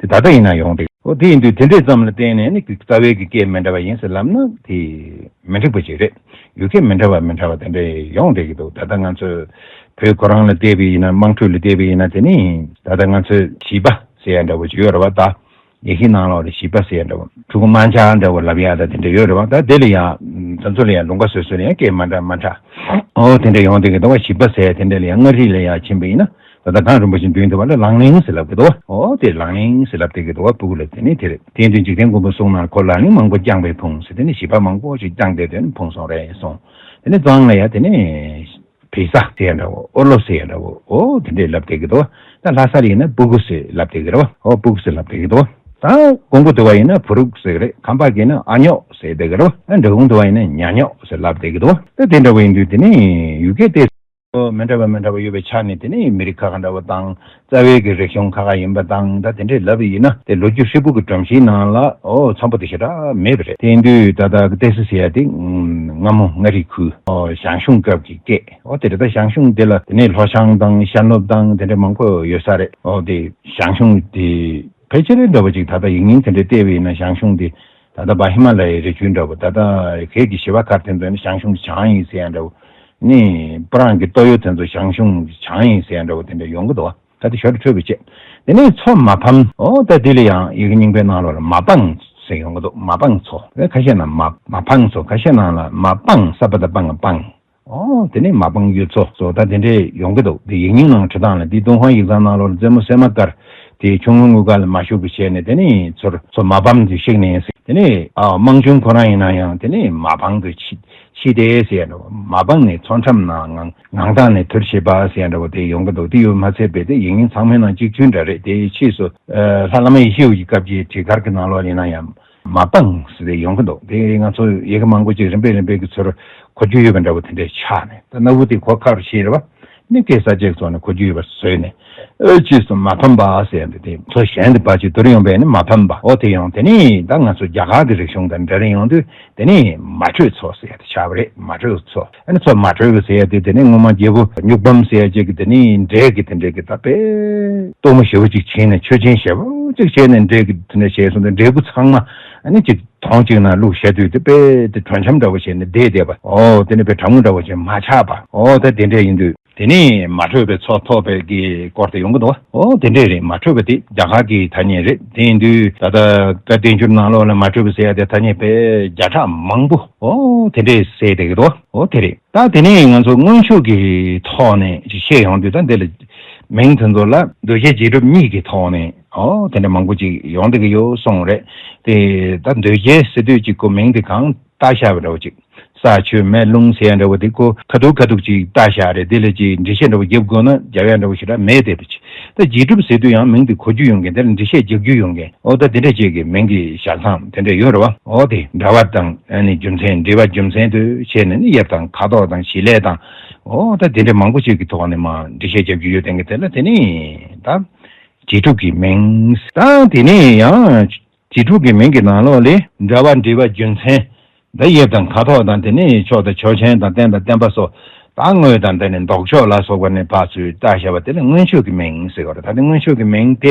དེ་ད་ལྟ་ཡིན་ན་ཡོང་བསྡད་ཀྱི། ཨོ་དེ་ཡིན་དུས་དེ་འདྲའི་ཙམ་ལ་བརྟེན་ནས་ནི་རྩ་བའི་གི་སྐད་མི་འདྲ་བ་ཡིན་ཟེར་ལབ་ན་དེ་མི་འགྲིག་པ་ཅིག་རེད། ཡུལ་སྐད་མི་འདྲ་བ་མི་འདྲ་བ་དེ་འདྲ་ཡོང་བསྡད་ཀྱི་འདུག་ད་ལྟ་ང་ཚོས་བོད་ཁོ་རང་ལ་བལྟས་པ་ཡིན་ན། དམངས་ཁྲོད་ལ་བལྟས་པ་ཡིན་ན། དེ་ནི་ད་ལྟ་ང་ཚོས་བྱིས་པ་ཟེར་ཡ་འདྲ་བོ་ཅིག་ཡོད་རེད་བ། ད། ཡེ་ཤུའི་ནང་ལོགས་ལ་བྱིས་པ་ཟེར་ཡ་འདྲ་བོ། ཕྲུ་གུ་དམར་འབྱར་འདྲ་བོ་ལབ་ཡ་ད་དེ་འདྲ་ཡོད་རེད་བ། ད་དེ་ལ་ཡང་དེ་ཚོ་ལ་ཡང་ལུང་པ་སོ་སོ་ལ་ཡང་སྐད་མ་འདྲ་མ་འདྲ། ཨོ་དེ་འདྲ་ཡོང་བསྡད་ཀྱི་འདུག་བ། བྱིས་པ་ཟེར་ཡ་དེ་འདྲ་ལ་ཡང་མངའ་རིས་ལ་ཡང་ཕྱིན་པ་ཡིན་ན། ད་ལྟ་གངས་རིན་པོ་ཆེའི་མདུན་དུ་བ་ལ་ལང་ལིང་ཟེར་ལབ་ཀྱི་འདུག་བ། ཨོ་དེ་ལང་ལིང་ཟེར་ལབ་བསྡད་ཀྱི་འདུག་བ། སྤུ་གུ་ལ། དེ་ནི་དེ་རེད། དེ་ཡིན་དུས་འཇིག་རྟེན་མགོན་པོ་གསུང་ནང་ཁོ་ལང་ལིང་མང་པོ་ཅིག་བརྐྱངས་པས་ཕུང་ཟེར། དེ་ནི་བྱིས་པ་མང་པོ་ཅིག་བརྐྱངས་བསྡད་དོན་ཕུང་སོང་རེད་གསུངས། དེ་ནི་གཙང་ལ་ཡ་དེ་ནི། བི་ས་ཟེར་ཡ་འདྲ་བོ། ཨོ་ལོ་ཟེར་ཡ་འདྲ་བོ། ཨོ་དེ་འདྲས་ལབ་བསྡད་ཀྱི་འདུག་ད་ལྷ་ས་ལ་ཡིན་ན་སྤུ་གུ་ཟེར་ལབ་བསྡད་ཀྱི་རེད་བ། ཨོ་སྤུ་གུ་ཟེར་ལབ་བསྡད་ཀྱི་འདུག་ད་ཀོང་པོ་དུ་བ་ཡིན་ན་བུ་རུག་ཟེར་གི་རེད། ཁམས་པ་གི་ཡིན་ན་ཨ་ཉོག་ཟེར་བསྡད་ཀྱི་རེད་བ། ཨ་འབྲས་སྤུངས་དུ་བ་ཡིན་ན་ཉ་ཉོག་ཟེར་ལབ་བསྡད་ཀྱི་འདུག་ད་དེ་འདྲ་བོ་ཡིན་དུས་དེ་ནི་ཡུལ་སྐད་དེ་མི་འདྲ་བ་མི་འདྲ་བ་ཡོད་པའི་ཆ་ནས། དེ་ནི་མི་རིགས་ཁག་ཁག་འདྲ་བོ་དང་། རྩ་བའི་གི་རིག་གཞུང་ཁག་ཁག་ཡིན་པ་དང་། ད་དེ་འདྲས་ལབ་པ་ཡིན་ན་དེ་ལོ་རྒྱུས་ཧྲིལ་པོ་གི་སྒྲོམ་གཞིའི་ནང་ལ་ཨོ་འཚམ་པོ་དེ་ཞེ་དྲག་མེད་པ་རེད། དེ་ཡིན་དུས་ད་ལྟ་གི་ཏེ་སི་ཟེར་ཡ་དེ་སྔ་མོ་མངའ་རིས་ཁུལ་ཨོ་ཞང་ཞུང་སྐབས་ཀྱི་སྐད། ཨོ་དེ་རེད། ད་ཞང་ཞུང་དེ་ལ་དེ་ནས་ལྷོ་ཞང་དང་ཤར་ནུབ་དང་དེ་འདྲས་མང་པོ་ཡོད་ས་རེད། ཨོ་དེ་ཞང་ཞུང་དེ་ཕལ་ཆེར་འདྲ་བོ་ཅིག་ད་ལྟ་ཡིག་རྙིང་དེ་འདྲས་བལྟས་པ་ཡིན་ན་ཞང་ཞུང་དེ་ད་ལྟ་བ་ཧི་མ་ལ་ཡའི་རི་ཆུ་འདྲ་བོ། ད་ལྟ་གེགས་ཀྱི་བྱེ་བ་ཁར་དེ་ཚོ་ནི་ཞང་ཞུང་གི་བྱང་ཡིན་ཟེར་ཡ་འདྲ་བོ། ནི་སྤུ་རང་གི་སྟོད་ཡུལ་དེ་ཚོ་ཞང་ཞུང་བྱང་ཡིན་ཟེར་ཡ་འདྲ་བོ་དེ་འདྲ་ཡོང་གི་འདུག་ད་དེ་ཞོར་འཕྲོས་པའི་ཆེད། དེ་ནས་མཚོ་མ་ཕམ། ཨོ་ད་དེ་ལ་ཡང་ཡི་གེ་རྙིང་པའི་ནང་ལོགས་ལ་མ་སྤང་ཟེར་ཡོང་གི་འདུག་མ་སྤང་མཚོ། ཁ་ཤས་ནང་མ་མ་ཕང་མཚོ། ཁ་ཤས་ནང་ལ་མ་སྤང་། ས་པ་ད་སྤང་སྤང་། ཨོ་དེ་ནས་མ་སྤང་གཡུ་མཚོ་སོགས་ད་དེ་འདྲས་ཡོང་གི་འདུག་དེ་ཡིག་རྙིང་ནང་འབྲི་སྟངས་ལ། དེ་ཏུན་ཧོང་ཡིག་ཚང་ནང་ལོགས་ལ་རྩེ་མོ་སེ་མ་དཀར་དེ་ཁྱུང་ལུང་དངུལ་དཀར་ལ་མ་ཞུགས་པ་བྱས་ནས། དེ་ནས་མཚོར་མཚོ་མ་ཕམ་དུ་གཤེགས་ནས་ཟེར། དེ་ནས་ཨ་དམངས་ཆུང་ཁོ་རང་ཡིན་ན་ཡང་དེ་ནས་མ་ཕང་དུ་ཆི་ཆི་དེ་ཟེར་ཡ་འདྲ་བོ། མ་སྤང་ནས་མཚོ་འཁྲབ་ན་ངང་ངང་དག་ནས་དུར་བྱེད་པ་ཟེར་ཡ་འདྲ་བོ་དེ་ཡོང་གི་འདུག་དེ་ཡོད་མ་ཚད་པའི་དེ་ཡིག་རྙིང་ཚང་མའི་ནང་གཅིག་མཐུན་འདྲ་རེད། དེ་ཕྱིས་སུ་ཨ་ལྷ་བླ་མ་ཡེ་ཤེས་འོད་ཀྱི་སྐབས་ཀྱི་བྲིས་སྐར་གྱི་ནང་ལོགས་ཡིན་ན་ཡང་མ་སྤང་ཟེར་ཏེ་ཡོང་གི་འདུག་དེ་ང་ཚོ་ཡི་གེ་མང་པོ་ཅིག་རིམ་པས་རིམ་པས་ཀྱི་ཚུར་གོ་རྒྱུ་ཡོད་པ་འདྲ་བོ་དེ་འདྲས་ཆགས་ནས། ད་སྣ་བུག་དེ་གོ་ཁ་རུ་ཤེས་རེད་བ། ནི་སྐད་གསར་བཅད་ཚོ་ནི་གོ་རྒྱུ་ཡོད་པ་བཟོས་ནས། ཨོ་ཕྱིས་སུ་མ་ཕམ་པ་ཟེར་ཡ་འདི་དེ་མཚོ་གཞན་དུ་ཕར་ཅིག་དུར་ཡོང་བས་ནི་མ་ཕམ་པ། ཨོ་དེ་ཡང་དེ་ནི་ད་ང་ཚོ་རྒྱ་གར་གྱི་རིག་གཞུང་དང་འབྲེལ་ཡོང་དུས་དེ་ནི་མ་དྲོས་མཚོ་ཟེར་ཡ་དེ་ཆགས་པ་རེད། མ་དྲོས་མཚོ། ཨ་ནི་མཚོ་མ་དྲོས་པ་ཟེར་ཡ་དེ་དེ་ནི་སྔོན་མ་རྒྱལ་པོ་སྨྱུག་བམ་ཟེར་ཡ་ཅིག་གི་དེ་ནི་འབྲས་ཀྱི་དེ་འདྲས་ཀྱི་ད་དཔེ་གཏོར་མ་ཞེ་པོ་ཅིག་བྱིན་ནས་མཆོད་སྦྱིན་ཞེ་པོ་ཅིག་བྱས་ནས་འབྲས་ཀྱི་དེ་འདྲས་བྱས་སོང་དུས་འབྲས་བུ་ཚང་མ་ཨ་ནི་ཅིག་དོང་གཅིག་ནང་བླུགས་བཞག་དུས་དེ་དཔེ་དེ་དྲོད་འཆམ་འདྲ་བོ་བྱས་ནས་བསྡད་བསྡད་པ། ཨོ་དེ་ནི་དཔེ་གྲང་མོ་འདྲ་བོ་བྱས་མ་ཆགས་པ། ཨོ་ད་དེ་འདྲས་ཡིན་དུས། དེ་ནས་མ་དྲོས་པའི་མཚོ་ཐོབ་པའི་གི་སྐོར་དེ་ཡོང་གི་འདུག་ཨོ་དེ་འདྲས་རེད། མ་དྲོས་པ་དེ་རྒྱ་གར་གྱི་ཐ་སྙད་རེད། དེ་ཡིན་དུས་ད་ལྟ་བཀའ་བསྟན་འགྱུར་ནང་ལོགས་ལ་མ་དྲོས་པ་ཟེར་ཡ་དེ་ཐ་སྙད་དཔེ་བརྒྱ་ཕྲག་མང་པོ་ཨོ་དེ་འདྲས་གསལ་བསྡད་ཀྱི་འདུག་ཨོ་དེ་རེད། ད་དེ་ནས་ང་ཚོ་མངོན་ཆོས་ཀྱི་ཐོག་ནས་ཅིག་བཤད་ཡོང་དུས། ད་འདི་ལ་མིང་དེ་ཚོ་ལ་འདུལ་བྱེད་རྗེས་གྲུབ་གཉིས་ཀྱི་ཐོག་ནས་ཨོ་དེ་འདྲ་མང་པོ་ཅིག་ཡོང་བསྡད་ཀྱི་ཡོད་གསུངས་རེད། དེ་ད་འདུལ་བྱེད་ཟེར་དུས་ཅིག་ཁོ་མིང་དེ་གང་བཏགས་བཞག་པ་འདྲ་བོ་ཅིག་ས་ཆུ་མེ་རླུང་ཟེར་ཡ་འདྲ་བོ་དེ་ཁོ་ཁ་ཐུག་ཁ་ཐུག་ཅིག་བཏགས་བཞག་རེད། དེ་ལ་ཅིག་འགྲེལ་བཤད་འདྲ་བོ་རྒྱབ་དགོས་ན་རྒྱབ་ཡ་འདྲ་བོ་ཞེ་དྲག་མེད་བསྡད་པ་ཅིག་ད་རྗེས་གྲུབ་ཟེར་དུས་ཡང་མིང་དེ་གོ་རྒྱུ་ཡོང་མཁན། དེ་ལ་འགྲེལ་བཤད་རྒྱག་རྒྱུ་ཡོང་མཁན། ཨོ་ད་དེ་འདྲ་ཅིག་གི་མིང་གི་བཞག་སྟངས་དེ་འདྲ་ཡོད་རེད་བ། ཨོ་དེ་འདྲ་བ་དང་ཨ་ནི་རྒྱུ་མཚན། འབྲེལ་བ་རྒྱུ་མཚན་དུ་བྱས་ནས་ནི་དབྱིབས་དང་ཁ་དོག་དང་བྱེད་ལས་དང་། ཨོ་ད་དེ་འདྲ་མང་པོ་ཅིག་གི་ཐོག་ནས་མར་འགྲེལ་བཤད་རྒྱག་རྒྱུ་ཡོད་མཁན་གྱི་དེ་ལ་དེ་ནི་ད་རྗེས་གྲུབ་ཀྱི་མིང་། ད་དེ་ནས་ཡང་རྗེས་གྲུབ་ཀྱི་མིང་གི་ནང་ལོགས་ལས་འདྲ་བ། འབྲེལ་བ། རྒྱུ་མཚན། ད་དབྱིབས་དང་ཁ་དོག་དང་། དེ་ནས་ཕྱོགས་དང་ཕྱོགས་ཅན་དང་། རྟེན་དང་བརྟེན་པ་སོགས། ད་དངོས་དང་དེ་ནས་ལྡོག་ཕྱོགས་ལ་སོགས་པ་ནས་ཕར་ཚུར་བཏགས་བཞག་པ་དེ་ལ་མངོན་ཆོས་ཀྱི་མིང་ཟེར་བ་རེད། ད་དེ་མངོན་ཆོས་ཀྱི་མིང་དེ་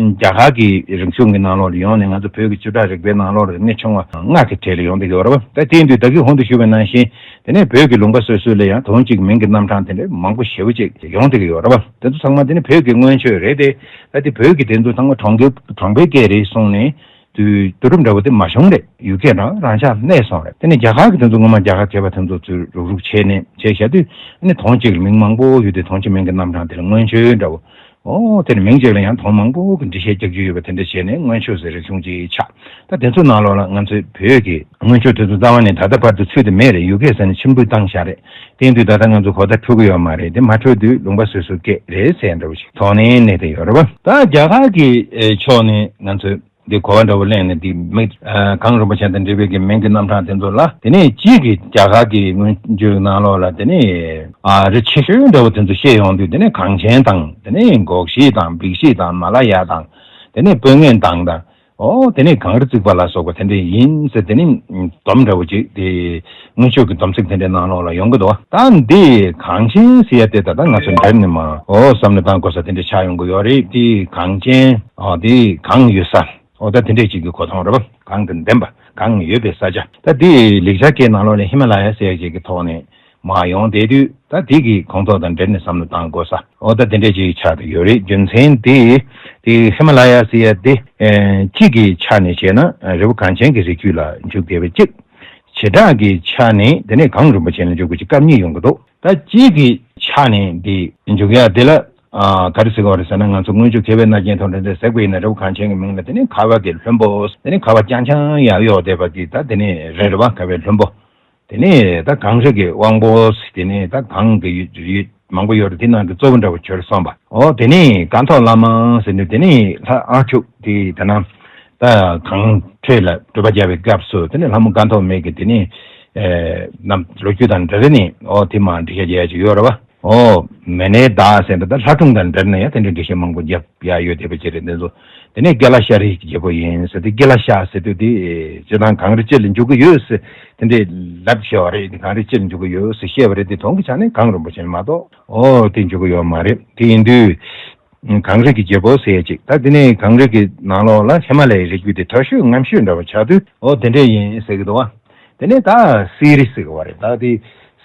རྒྱ་གར་གྱི་རིག་གཞུང་གི་ནང་ལོགས་ལ་ཡོང་ནས་ང་ཚོ་བོད་ཀྱི་བཅུ་ཕྲག་རིག་པའི་ནང་ལོགས་ལ་གནས་ཆུང་བ་ལྔ་གི་གྲས་ལ་ཡོང་བསྡད་ཀྱི་ཡོད་རེད་བ། ད་དེ་ཡིན་དུས་ད་གིན་གོང་དུ་ཞུས་པ་ནང་བཞིན་དེ་ནས་བོད་ཀྱི་ལུང་པ་སོ་སོ་ལ་ཡང་དོན་གཅིག་མིང་གི་རྣམ་གྲངས་དེ་འདྲ་མང་པོ་ཞེ་པོ་ཅིག་ཡོང་བསྡད་ཀྱི་ཡོད་རེད་བ། དེ་ཚོ་ཚང་མ་དེ་ནི་བོད་ཀྱི་མངོན་ཆོས་རེད་དེ། ད་དེ་བོད་ཀྱི་དེ་ཚོ་ཚང་མ་གྲོང་ཁྱེར་གྲོང་པའི་སྐད་རེད་གསུངས་ནས། དུས་དུས་རབས་འདྲ་བོ་དེ་མ་བྱུང་རེད། ཡུལ་སྐད་རང་རང་འཇགས་གནས་སོང་རེད། དེ་ནས་རྒྱ་གར་གྱི་དེ་ཚོ་སྔོན་མ་རྒྱ་གར་བྱས་པ་དེ་ཚོ་ཚུར་རུག་རུག་བྱས་ནས་བྱས་བཞག་དུས། ཨ་ནི་དོན་གཅིག་ལ་མིང་མང་པོ་ཡོད་དུས་དོན་གཅིག་མིང་གི་རྣམ་གྲངས་དེ་ལ་མངོན་ཆོས་འདྲ་བོ། ཨོ་དེ་ནི་མིང་གཅིག་ལ་ཡང་དོན་མང་པོ་གི་འགྲེལ་བཤད་རྒྱག་རྒྱུ་ཡོད་པ་དེ་འདྲ་བྱས་ནས་མངོན་ཆོས་ཟེར་རིག་གཞུང་ཅིག་ཆགས། ད་དེ་ཚོ་ནང་ལོགས་ལ་ང་ཚོའི་བོད་ཀྱི་མངོན་ཆོས་དེ་ཚོ་རྩ་བ་ནས་ད་ལྟ་བར་དུ་ཚུད་དེ་མེད་རེད། ཡུལ་སྐད་ཟེར་ནས་ཕྱིར་འབུད་བཏང་བཞག་རེད། དེ་ཡིན་དུས་ད་ལྟ་ང་ཚོ་གོ་བརྡ་འཕྲོད་ཀྱི་ཡོད་མ་རེད། དེ་མ་འཕྲོད་དུས་ལུང་པ་སོ་སོའི་སྐད་རེད་ཟེར་འདྲ་བོ་ཞིག་ཐོག་ནས་གནས་བསྡད་ཡོད་རེད་བ། ད་རྒྱ་གར་གྱི་ཨེ་ཕྱོགས་ནས་ང་ཚོས་ འདི་གོ་བ་འདྲ་བོ་གླེང་ནས་འདི་མི་གངས་རིན་པོ་ཆེ་དང་འབྲེལ་བའི་གི་མིང་གི་རྣམ་གྲངས་དེ་ཚོ་ལ། དེ་ནས་གཅིག་གི་རྒྱ་གར་གི་སྔོན་བརྗོད་ནང་ལོགས་ལ་དེ་ནས་ཨ་རི་ཆེ་ཤོས་འདྲ་བོ་དེ་ཚོ་བཤད་ཡོང་དུས། དེ་ནས་གངས་ཅན་དང་། དེ་ནས་འགོག་བཞི་དང་། འབིགས་བཞི་དང་། མ་ལ་ཡ་དང་། དེ་ནས་སྤོས་ངད་དང་དང་། ཨོ་དེ་ནས་གངས་རི་བརྩིགས་པ་ལ་སོགས་པ་དེ་འདྲ་ཡིན་ཟེར། དེ་ནས་སྡོམ་འདྲ་བོ་ཅིག་དེ་སྔོན་ཆད་ཀྱི་སྡོམ་ཚིག་དེ་འདྲའི་ནང་ལོགས་ལ་ཡོང་གི་འདུག་ད་འདི་གངས་ཅན་ཟེར་ཡ་དེ་ད་ལྟ་ང་ཚོ་འདིར་ནི་མ་ཨོ་བསམ་བློ་བཏང་དགོས་ས་དེ་འདྲ་ཆགས་ཡོང་གི་ཡོད་རེད། དེ་གངས་ཅན་ཨོ་དེ་གངས་ཡོད་ས་ཨོ་ད་དེ་འདྲས་ཅིག་གི་གོ་མཐོང་རེད་པ། གངས་དང་ལྡན་པ་གངས་ཡོད་པའི་ས་ཆ། ད་དེ་ལེགས་སྦྱར་སྐད་ནང་ལོགས་ནས་ཧི་མ་ལ་ཡ་ཟེར་ཡ་ཅིག་གི་ཐོག་ནས་མ་ཡོང་བསྡད་དུས། ད་དེ་གི་ཁོངས་གཏོགས་དང་འབྲེལ་ནས་བསམ་བློ་བཏང་དགོས་ས་ཨོ་ད་དེ་འདྲས་ཅིག་ཆགས་བསྡད་ཡོད་རེད། རྒྱུ་མཚན་དེ་དེ་ཧི་མ་ལ་ཡ་ཟེར་ཡ་དེ་ཨེ་གཅིག་གི་ཆ་ནས་བྱས་ན་རི་བོ་གངས་ཅན་གྱི་རི་རྒྱུད་ལ་འཇུག་བསྡད་པ་གཅིག་བྱེ་བྲག་གི་ཆ་ནས་དེ་ནས་གངས་རིན་པོ་ཆེ་ལ་འཇུག་དགོས་ཀྱི་སྐབས་གཉིས་ཡོང་གི་འདུག་ད་གཅིག་གི་ཆ་ནས་འདི་འཇུག་ཡ་དེ་ལ་ཨ་ག་རེ་ཟེར་གྱི་ཡོད་རེད་ཟེར་ན། ང་ཚོ་སྔོན་འཇུག་མཁས་པའི་རྣ་རྒྱན་ཐོག་འདྲ་འདྲ་ཟེར་དགོས་ཡིན་ན། རི་བོ་གངས་ཅན་གྱི་མིང་ལ་དེ་ནས་ཁ་བ་གི་ལྷུན་པོ། དེ་ནས་ཁ་བ་རྐྱང་རྐྱང་ཡག་ཡོག་བསྡད་པ་གི་ད་དེ་ནས་རེད། རེད་པ། ཁ་བའི་ལྷུན་པོ། དེ་ནས་ད་གངས་རི་གི་དབང་པོ། དེ་ནས་ད་གངས་ཀྱི་ཡུལ་ཡུལ་མང་པོ་ཡོད་རེད། དེ་ནང་གི་གཙོ་བོ་འདྲ་བོ་གྱུར་སོང་པ། ཨོ་དེ་ནས་སྐ་ཐོག་བླ་མ་ཟེར་དུས། དེ་ནས་ལྷ་ཨ་ཁུ་དེ་ད་ནང་ད་གངས་ཁྲོད་ལ་སྒྲུབ་པ་རྒྱག་པའི་སྐབས་སུ་དེ་ནས་ལྷ་མོ་སྐ་ཐོག་མའི་གི་དེ་ནས་ཨེ་རྣམ་ལོ་རྒྱུས་དང་འབྲེལ་ནས་ཨོ་དེ་མ་འགྲེལ་བཤད་རྒྱག་ཡ་ཅིག་ཡོད་རེད་པ། ཨོ་མེ་ནའི་བདག་ཟེར་འདྲ། ད་ལྷ་སྒྲུང་དང་འབྲེལ་ནས་ཡང་དེ་འདྲའི་འགྲེལ་བཤད་མང་པོ་རྒྱབ་ཡ་ཡོད་བསྡད་པ་ཅིག་རེད། འདི་ཚོ། དེ་ནས་ཀེ་ལ་ཤ་རིའི་རྒྱལ་པོ་ཡིན་ཟེར་དུས། ཀེ་ལ་ཤ་ཟེར་དུས་དེ་སྤྱིར་བཏང་གངས་རི་སྤྱི་ལ་འཇུག་གི་ཡོད་ཟེར་དེ་འདྲའི་ལབ་བཤད་པ་རེད། དེ་གངས་རི་སྤྱི་ལ་འཇུག་གི་ཡོད་ཟེར་བཤད་པ་རེད། དེ་དོན་གྱི་ཆ་ནས་གངས་རིན་པོ་ཆེ་མ་གཏོགས་ཨོ་དེ་འཇུག་གི་ཡོད་མ་རེད། དེ་ཡིན་དུས་གངས་རི་གི་རྒྱལ་པོ་ཟེར་ཡ་ཅིག་ད་དེ་ནས་གངས་རི་གི་ནང་ལོགས་ལ་ཧི་མ་ལ་ཡའི་རི་རྒྱུད་དེ་དྲག་ཤོས་རྔམ་ཤོས་འདྲ་བ་ཆགས་དུས་ཨོ་དེ་འདྲ་ཡིན་ཟེར་གི་འདུག་བ། དེ་ནས་ད་སིལ་རི་ཟེར་གི་བ་རེད། ད་དེ་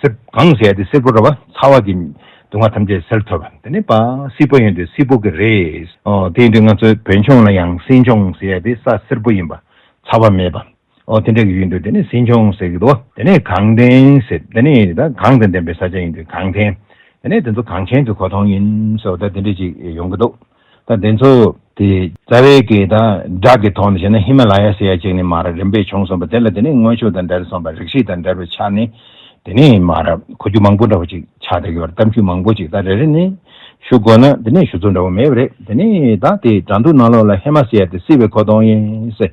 སིལ་གངས་ཟེར་ཡ་དེ་སིལ་པོ་རེད་པ། ཚ་བ་གི་སྡུག་བསྔལ་ཐམས་ཅད་སེལ་ཐུབ་པ། དེ་ནས་པ་སིལ་པོ་ཡིན་དུས་སིལ་པོ་གི་རི། ཨོ་དེ་ཡིན་དུས་ང་ཚོའི་བོད་ལྗོངས་ལ་ཡང་སེང་ལྗོངས་ཟེར་ཡ་དེ་ས་སིལ་པོ་ཡིན་པ། ཚ་བ་མེད་པ། ཨོ་དེ་འདྲ་གི་ཡིན་དུས་དེ་ནས་སེང་ལྗོངས་ཟེར་གི་འདུག་དེ་ནས་གངས་ལྡན་ཟེར། དེ་ནས་ད་གངས་དང་ལྡན་པའི་ས་ཆ་ཡིན་དུས་གངས་ལྡན། དེ་ནས་དེ་ཚོ་གངས་ཅན་གྱི་གོ་མཐོང་ཡིན་ཟེར་བ་ད་དེ་འདྲ་ཅིག་ཡོང་གི་འདུག་ད་དེ་ཚོ་དེ་རྩ་བའི་གི་ད་སྒྲ་གི་ཐོག་ནས་བྱས་ན་ཧི་མ་ལ་ཡ་ཟེར་ཡ་ཅིག་ནས་མར་རིམ་པས་བྱུང་སོང་པ། དེ་ལ་དེ་ནས་སྔོན་འཇུག་དང་འབྲེལ་སོང་པ། རིགས་ཤེས་དང་འབྲེལ་བའི་ཆ་ནས་དེ་ནས་མར་གོ་རྒྱུ་མང་པོ་འདྲ་བོ་ཅིག་ཆགས་བསྡད་ཀྱི་ཡོད་རེད། གཏམ་རྒྱུད་མང་པོ་ཅིག་ད་རེ་རེ་ནས་ཞུ་དགོས་ན་དེ་ནས་ཞུ་ཚོད་འདྲ་བོ་མེད་པ་རེད། དེ་ནས་ད་དེ་འགྲོ་འདུག་ནང་ལོགས་ལ་ཧི་མ་ཟེར་ཡ་དེ་སྲིད་པའི་གོ་མཐོང་ཡིན་ཟེར།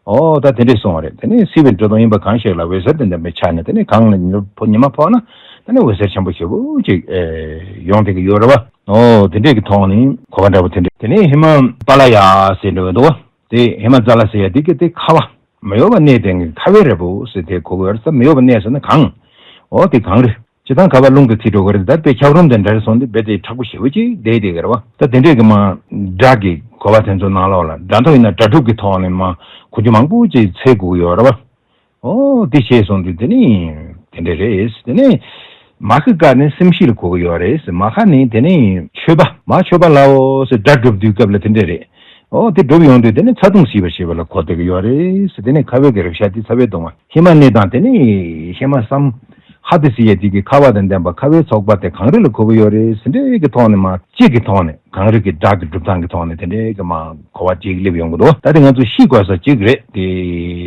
ཨོ་ད་དེ་འདྲས་གསུངས་པ་རེད། དེ་ནས་སྲིད་པའི་འགྲོ་དོན་ཡིན་པ་གང་ཞིག་ལ། འོད་ཟེར་དེ་ལྡན་པའི་ཆ་ནས། དེ་ནས་གངས་ལ་ཉི་མ་ཕོག་ཉི་མ་ཕོག་ན་དེ་ནས་འོད་ཟེར་ཆེན་པོ་ཞེ་པོ་ཅིག་ཨེ་ཡོང་བསྡད་ཀྱི་ཡོད་རེད་བ། ཨོ་དེ་འདྲས་ཀྱི་ཐོག་ནས་གོ་བ་འདྲ་བོ་དེ་འདྲས། དེ་ནས་ཧི་མ་པ་ལ་ཡ་ཟེར་འདྲ་བོ་འདུག་བ། དེ་ཧི་མ་ཙ་ལ་ཟེར་ཡ་དེ་གི་དེ་ཁ་བ་མི་གཡོ་བ་གནས་དེ་ཁ་བའི་རི་བོ་ཟེར་དེ་གོ་གི་ཡོད་རེད། ས་མི་གཡོ་བ་གནས་ཟེར་ན་གངས། ཨོ་དེ་གངས་རི། སྤྱིར་བཏང་ཁ་བ་རླུང་གིས་འཐིབས་འགྲོ་གི་རེད། ད་དཔེ་འཁྱགས་རོམ་དང་འདྲ་རེ་སོང་དུས་རྦད་དེ་མཁྲེགས་པོ་ཞེ་པོ་ཅིག་བསྡད་བསྡད་ཀྱི་རེད་བ། ད་དེ་འདྲས་ཀྱི་མ་སྒྲ་གི་གོ་བ་དེ་ཚོ་ནང་ལོགས་ལ་སྒྲ་མདོ་ཡིན་ན་སྒྲ་སྒྲུབ་ཀྱི་ཐོག་ནས་མ་གོ་རྒྱུ་མང་པོ་ཅིག་འཚོལ་དགོས་ཀྱི་ཡོད་རེད་བ། ཨོ་དེ་བྱས་སོང་དུས་དེ་ནི་དེ་འདྲས་རེད། དེ་ནི་མ་ཁ་ཀ་ནི་སེམས་བསྐྱེད་ལ་གོ་གི་ཡོད་རེད། མ་ཁ་ནི་དེ་ནི་མཆོད་པ། མ་མཆོད་པ་ལའོ་ཟེར་སྒྲ་སྒྲུབ་དུས་སྐབས་ལ་དེ་འདྲས་རེད། ཨོ་དེ་སྒྲུབ་ཡོང་དུས་དེ་ནི་ཚ་གདུང་སེལ་བར་བྱེད་པ་ལ་གོ་བསྡད་ཀྱི་ཡོད་རེད། དེ་ནི་ཁ་བའི་གི་རེག་བྱ་དེ་ཚ་བའི་གདུང་བ། ཧི་མ་གནས་དང་དེ་ནས་ཧི་མ་བསམ་ཧ་དེ་ཟེར་ཡས་དེ་གི་ཁ་བ་དང་ལྡན་པ་ཁ་བའི་ཚོགས་པ་དེ་གངས་རི་ལ་གོ་གི་ཡོད་རེད་ཟེར་འདྲའི་གི་ཐོག་ནས་མ་གཅིག་གི་ཐོག་ནས་གངས་རི་གི་སྒྲ་གི་སྒྲུབ་སྟངས་ཀྱི་ཐོག་ནས་དེ་འདྲའི་གི་མ་གོ་བ་གཅིག་སླེབས་ཡོང་གི་འདུག་ད་དེ་ང་ཚོ་ཤེས་དགོས་ས་གཅིག་རེད། དེ་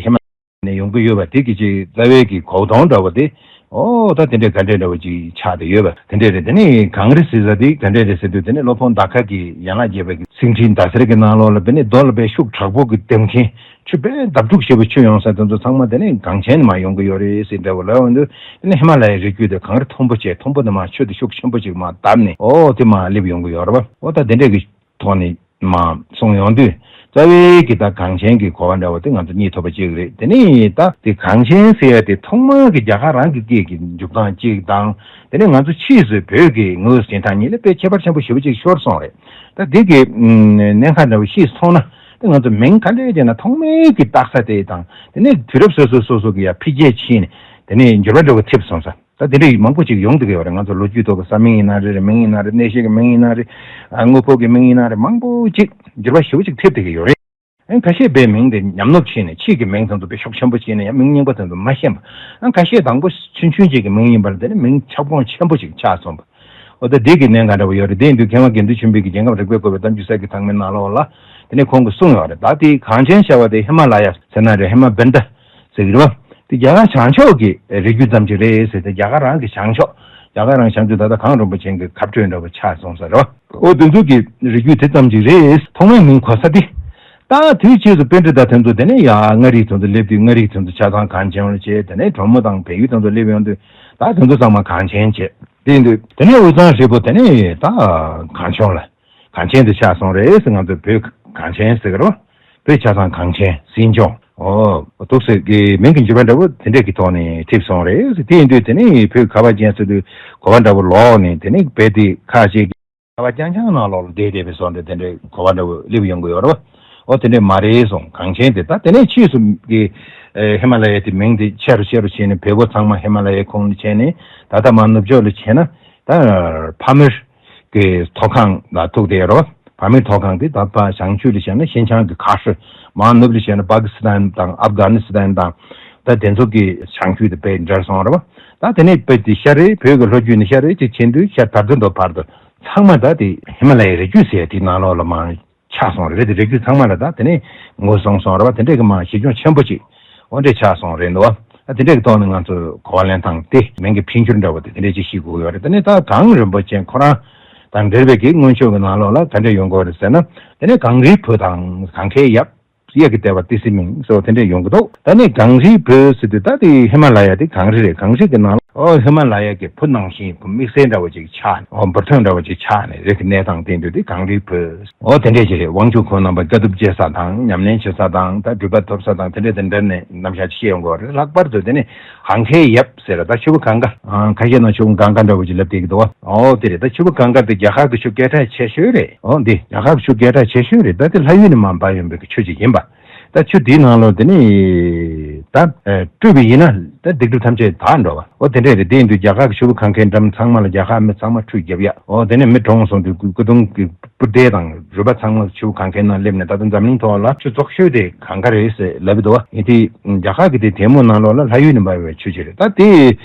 ཧི་མ་ནས་ཡོང་གི་ཡོད་པ་དེ་གི་ཅིག་རྩ་བའི་གི་གོ་མཐོང་འདྲ་བོ་དེ། ཨོ་ད་དེ་འདྲའི་ག་འདྲའི་འདྲ་བོ་ཅིག་ཆགས་བསྡད་ཡོད་པ་དེ་འདྲའི་རེད། དེ་ནས་གངས་རི་ཟེར་ས་དེ་ག་འདྲའི་རེད་ཟེར་དུས་དེ་ནས་སློབ་དཔོན་ཟླ་ཁ་གི་ཡན་ལག་བརྒྱད་པའི་གི་སེང་ཁྲིའི་ཟླ་ཟེར་གི་ནང་ལོགས་ལ་དེ་ནས་རྡོ་ལ་དཔེ་ཤུགས་དྲག་པོ་གི་རྡེབ་མཁན། ཆུ་བས་བརྡབ་འཁྲུག་ཞེ་པོ་ཆུ་ཡོང་ས་དེ་ཚོ་ཚང་མ་དེ་ནས་གངས་ཅན་ནས་མར་ཡོང་གི་ཡོད་རེད་ཟེར་འདྲ་བོ་ལབ་ཡོང་དུས། དེ་ནས་ཧི་མ་ལ་ཡའི་རི་རྒྱུད་དེ་གངས་རི་མཐོན་པོ་བྱས། མཐོན་པོ་དེ་མར་ཆུ་དེ་ཤུགས་ཆེན་པོ་ཅིག་མར་བརྡབས་ནས་ཨོ་དེ་མར་སླེབས་ཡོང་གི་ཡོད་རེད་བ། ཨོ་ད་དེ་འདྲས་ཀྱི་ཐོག་ནས་མར་གསུངས་ཡོང་དུས་རྩ་བའི་གི་ད་གངས་ཅན་གྱི་གོ་བ་འདྲ་བོ་དེ་ང་ཚོ་རྙེད་ཐུབ་པ་ཅིག་རེད། དེ་ནས་ད་དེ་གངས་ཅན་ཟེར་ཡ་དེ་ཐོག་མར་གི་རྒྱ་གར་རང་གི་སྐད་ཀྱི་འཇུག་སྟངས་ཅིག་དང་། དེ་ནས་ང་ཚོ་ཕྱིས་སུ་བོད་ཀྱི་ངོས་འཛིན་སྟངས་གཉིས་ལ་དཔེ་ཁྱད་པར་ཆེན་པོ་ཞེ་པོ་ཅིག་ཤོར་སོང་རེད། ད་དེ་གི་ཨམ་གནད་འགག་འདྲ་བོ་ཤེས་སོང་ན། ད་ང་ཚོ་མིང་ག་འདྲས་བརྗེས་ན་ཐོག་མའི་གི་བཏགས་ས་དེ་དང་། དེ་ནས་དུས་རབས་སོ་སོ་སོ་སོ་གི་ཡ་འཕེལ་རྒྱས་ཕྱིན་ནས་དེ་ནས་འགྱུར་བ་འདྲ་བོ་ཐེབས་སོང་ས། ད་དེ་འདྲས་མང་པོ་ཅིག་ཡོང་བསྡད་ཀྱི་ཡོད་རེད། ང་ཚོ་ལོ་རྒྱུས་ཐོག་གི་ས་མིང་ཡིན་ན་རེད། མིང་ཡིན་ན་རེད། གནས་བཤད་ཀྱི་མིང་ཡིན་ན་རེད། ཨ་དངོས་པོ་གི་མིང་ཡིན་ན་རེད། མང་པོ་ཅིག་འགྱུར་བ་ཞེ་པོ་ཅིག་ཐེབས་བསྡད་ཀྱི་ཡོད་རེད། ཨ་ཁ་ཤས་པའི་མིང་དེ་ཉམས་ནོར་ཕྱིན་ནས་ཕྱིས་ཀྱི་མིང་དེ་ཚོ་དཔེ་ཤུགས་ཆེན་པོ་ཕྱིན་ནས་ཡང་མིང་རྙིང་པ་དེ་ཚོ་མ་ཤེས་པ། ཨ་ཁ་ཤས་དང་པོ་ཆུང་ཆུང་ཅིག་གི་མིང་ཡིན་པ་ལ་དེ་ནས་མིང་ཁྱབ་ཁོངས་ཆེན་པོ་ཅིག་ཆགས་སོང་བ། འོ་ད་འདི་གི་གནད་འགག་འདྲ་བོ་ཡོད་རེད། དེ་ཡིན་དུས་མཁས་དབང་དགེ་འདུན་ཆོས་འཕེལ་གྱི་རྒྱལ་ཁམས་རིག་པས་བསྐོར་བའི་གཏམ་རྒྱུད་གསེར་གྱི་ཐང་མའི་ནང་ལོགས་ལ་དེ་ནས་ཁོང་གིས་གསུངས་ཡོད་རེད། ད་དེ་གངས་ཅན་ཤར་བ་དེ་ཧི་མ་ལ་ཡ་ཟེར་ན་རེད། ཧི་མ་བན་ད་ཟེར་གི་རེད་བ། དེ་རྒྱ་གར་བྱང་ཕྱོགས་ཀྱི་རི་རྒྱུད་ཙམ་ཅིག་རེད་ཟེར་ཏེ། རྒྱ་གར་རང་གི་བྱང་ཕྱོགས། རྒྱ་གར་རང་བྱང་ཕྱོགས་ད་ལྟ་གངས་རིན་པོ་ཆེ་གི་ཁ་སྤྲོད་འདྲ་བོ་ཆགས་སོང་ས་རེད་བ། འོ་དེ་ཚོ་གི་རི་རྒྱུད་དེ་ཙམ་ཅིག་རེད། ཐོག་མའི་མིང་གོ་ས་དེ། ད་དུས་ཕྱིས་སུ་པཎྜི་ཏ་དེ་ཚོ་དེ་ནས་ཡ་མངའ་རིས་དེ་ཚོ་སླེབས་དུས་མངའ་རིས་དེ་ཚོ་ཆ་ཚང་གངས་ཅན་ལ་བྱས། དེ་ནས་གྲོ་མོ་དང་བལ་ཡུལ་དེ་ཚོ་སླེབས་ཡོང་དུས་ད་དེ་ཚོ་ཚང་མ་གངས་ཅན་བྱས། དེ་ཡིན་དུས་དེ་ནས་དབུས་གཙང་ཧྲིལ་པོ་དེ་ནས་ད་གངས་ལྗོངས་ལ་གངས་ཅན་དུ་ཆགས་སོང་རེད་ཟེར། ང་ཚོ་བོད་གངས་ཅན་ཟེར་གི་རེད་བ། བོད་ཆ་ཚང་གངས་ཅན་སྲིད་འབྱུང་ཨོ་འདུག་ཟེར་གི་མིང་གི་འགྱུར་བ་འདྲ་བོ་དེ་འདྲས་ཀྱི་ཐོག་ནས་ཐེབས་སོང་རེད་ཟེར། དེ་ཡིན་དུས་དེ་ནས་བོད་ཁ་བ་ཅན་ཟེར་དུས་གོ་བ་འདྲ་བོ་ལོག་ནས་དེ་ནས་བོད་དེ་ཁ་ཅིག་གི་ཁ་བ་རྐྱང་རྐྱང་ནང་ལོགས་ལ་བསྡད་བསྡད་པའི་བཟོ་འདྲ་དེ་འདྲའི་གོ་བ་འདྲ་བོ་སླེབས་ཡོང་གི་ཡོད་རེད་བ། ཨོ་དེ་འདྲས་མ་རེད་གསུངས། གངས་ཅན་དེ་ད་དེ་ནས་ཕྱིས་སུ་གི་ཨེ་ཧི་མ་ལ་ཡའི་དེ་མིང་དེ་ཆེ་རུ་ཆེ་རུ་བྱས་ནས་བོད་པ་ཚང་མ་ཧི་མ་ལ་ཡའི་ཁོངས་ལ་བྱས་ནས་ད་ལྟ་མར་ནུབ་ཕྱོགས་ལ་བྱས་ན་ད་ཕ་མེས་ཀྱི་མཐོ་སྒང་ལ་ཐུག་བསྡད་ཡོད་རེད་བ། ཕ་མེས་མཐོ་སྒང་དེ་ད་ཕར་བྱང་ཆུབ་ལ་བྱས་ན་ཤིན་ཅང་གི་ཁ་ཧྲི། མར་ནུབ་ལ་བྱས་ན་པ་ཀི་སི་ཐན་དང་ཨབ་གྷ་ནི་སི་ཐན་དང་ད་དེ་ཚོ་གི་བྱང་ཆུབ་དེ་དཔེ་འབྲེལ་སོང་རེད་བ། ད་དེ་ནས་དཔེ་དེ་ཤར་རེད། བོད་ཀྱི་ལྷོ་རྒྱུད་ནས་ཤར་རེད་ཅིག་ཕྱིན་དུས་ཤར་དར་དོན་དུ་བར་དུ་ཚང་མ་ད་དེ་ཧི་མ་ལ་ཡའི་རི་རྒྱུད་ཟེར་དེའི་ནང་ལོགས་ལ་མར་ཆགས་སོང་རེད། དེ་རི་རྒྱུད་ཚང་མ་ལ་ད་དེ་ནས་ངོས་བཟུང་སོང་རེད་བ། དེ་འདྲས་ཀྱི་མར་གཞི་ཁྱོན་ཆེན་པོ་ཅིག་འོ་འདྲས་ཆགས་སོང་རེད་འདུག་བ། ཨ་དེ་འདྲས་ཀྱི་ཐོག་ནས་ང་ཚོས་གོ་བ་ལེན་སྟངས་དེ་མིང་གི་འཕེལ་འགྱུར་འདྲ་བོ་དེ་དེ་འདྲས་ཅིག་ཤེས་དགོས་ཡོད་རེད། དེ་ནས་ད་གངས་རིན་པོ་ཆེ་ཁོ་རང་དང་འབྲེལ་བའི་གི་སྔོན་ཆད་ཀྱི་ནང་ལོགས་ལ་ག་འདྲས་ཡོང་གི་ཡོད་རེད་ཟེར་ན། དེ་ནས་གངས་རིའི་བུ་དང་གངས་ཁའི་ཡབ། གཡས་ཀྱི་ལྟེ་བ་ཏི་སེ་མིང་སོགས་དེ་འདྲས་ཡོང་གི་འདུག་ད་ནི་གངས་རིའི་བུ་ཟེར་དུས་ད་དེ་ཧི་མ་ལ་ཡ་དེ་གངས་རི་རེད། གངས་རི་གི་ནང་ལ་ཨོ་ཧི་མ་ལ་ཡ་གི་བུ་ནང་བཞིན་བུ་དམིགས་བསལ་འདྲ་བོ་ཅིག་ཆགས་ནས་ཨོ་འབུར་ཐོན་འདྲ་བོ་ཅིག་ཆགས་ནས་རི་གི་གནས་སྟངས་བསྟན་དུས་དེ་གངས་རིའི་བུ་ཨོ་དེ་འདྲས་ཅིག་རེད། དབང་ཕྱུག་ཁོང་རྣམ་པ་དཀའ་ཐུབ་སྤྱད་ས་དང་ཉམས་ལེན་བྱེད་ས་དང་ད་སྒྲུབ་པ་ཐོབ་ས་དང་དེ་འདྲས་དེ་འདྲ་ནས་རྣམ་གཞག་ཅིག་བཤད་ཡོང་གི་ཡོད་རེད། ལྷག་པར་དུ་དེ་ནི་གངས་ཁའི་ཡབ་ཟེར་ད་ཆུ་བོ་གངས་ཀ་ཁ་ཤས་ནང་ཆུ་བོ་གངས་ཀ་འདྲ་བོ་ཅིག་ལབ་བསྡད་ཀྱི་འདུག་ཨོ་དེ་རེད། ད་ཆུ་བོ་གངས་ཀ་དེ་རྒྱ་གར་གྱི་ཆུ་སྐད་གྲགས་ཆེ་ཤོས་རེད། ཨོ་འདི་རྒྱ་གར་གྱི་ཆུ་སྐད་གྲགས་ཆེ་ཤོས་རེད། ད་དེ་ལྷ་ཡུལ་ནས་མར་འབབ་ཡོང་བའི་ཆུ་ཅིག་ཡིན་པ། ད་ཆུ་དེའི་ནང་ལོགས་དེ་ནི་ད་ཨ་བཀྲུས་པ་ཡིན་ན་ད་སྡིག་སྒྲིབ་ཐམས་ཅད་དག་འགྲོ་བ། ཨོ་དེ་འདྲས་རེད། དེ་ཡིན་དུས་རྒྱ་གར་གྱི་ཆུ་བོ་གངས་ཁའི་འགྲམ་ཚང་མ་ལ་རྒྱ་གར་མི་ཚང་མ་ཁྲུས་བརྒྱབ་ཡ། ཨོ་དེ་ནས་མི་གྲོངས་སོང་དུས་སྐུ་གདུང་གི་སྤུར་དེ་དང་རུས་པ་ཚང་མ་ཆུ་བོ་གངས་ཁའི་ནང་སླེབས་ནས་ད་ལྟ་འཛམ་གླིང་ཐོག་ལ་ཆུ་བཙོག་ཤོས་དེ་གངས་ཀ་རེད་ཟེར་ལབ་ཀྱི་འདུག་བ། ཡིན་དུས་རྒྱ་གར་གྱི་དེ་དེ་མོ་ནང་ལོགས་ལ་ལྷ་ཡུལ་ནས་འབབ་པའི་ཆུ་ཅིག་རེད། ད་དེ་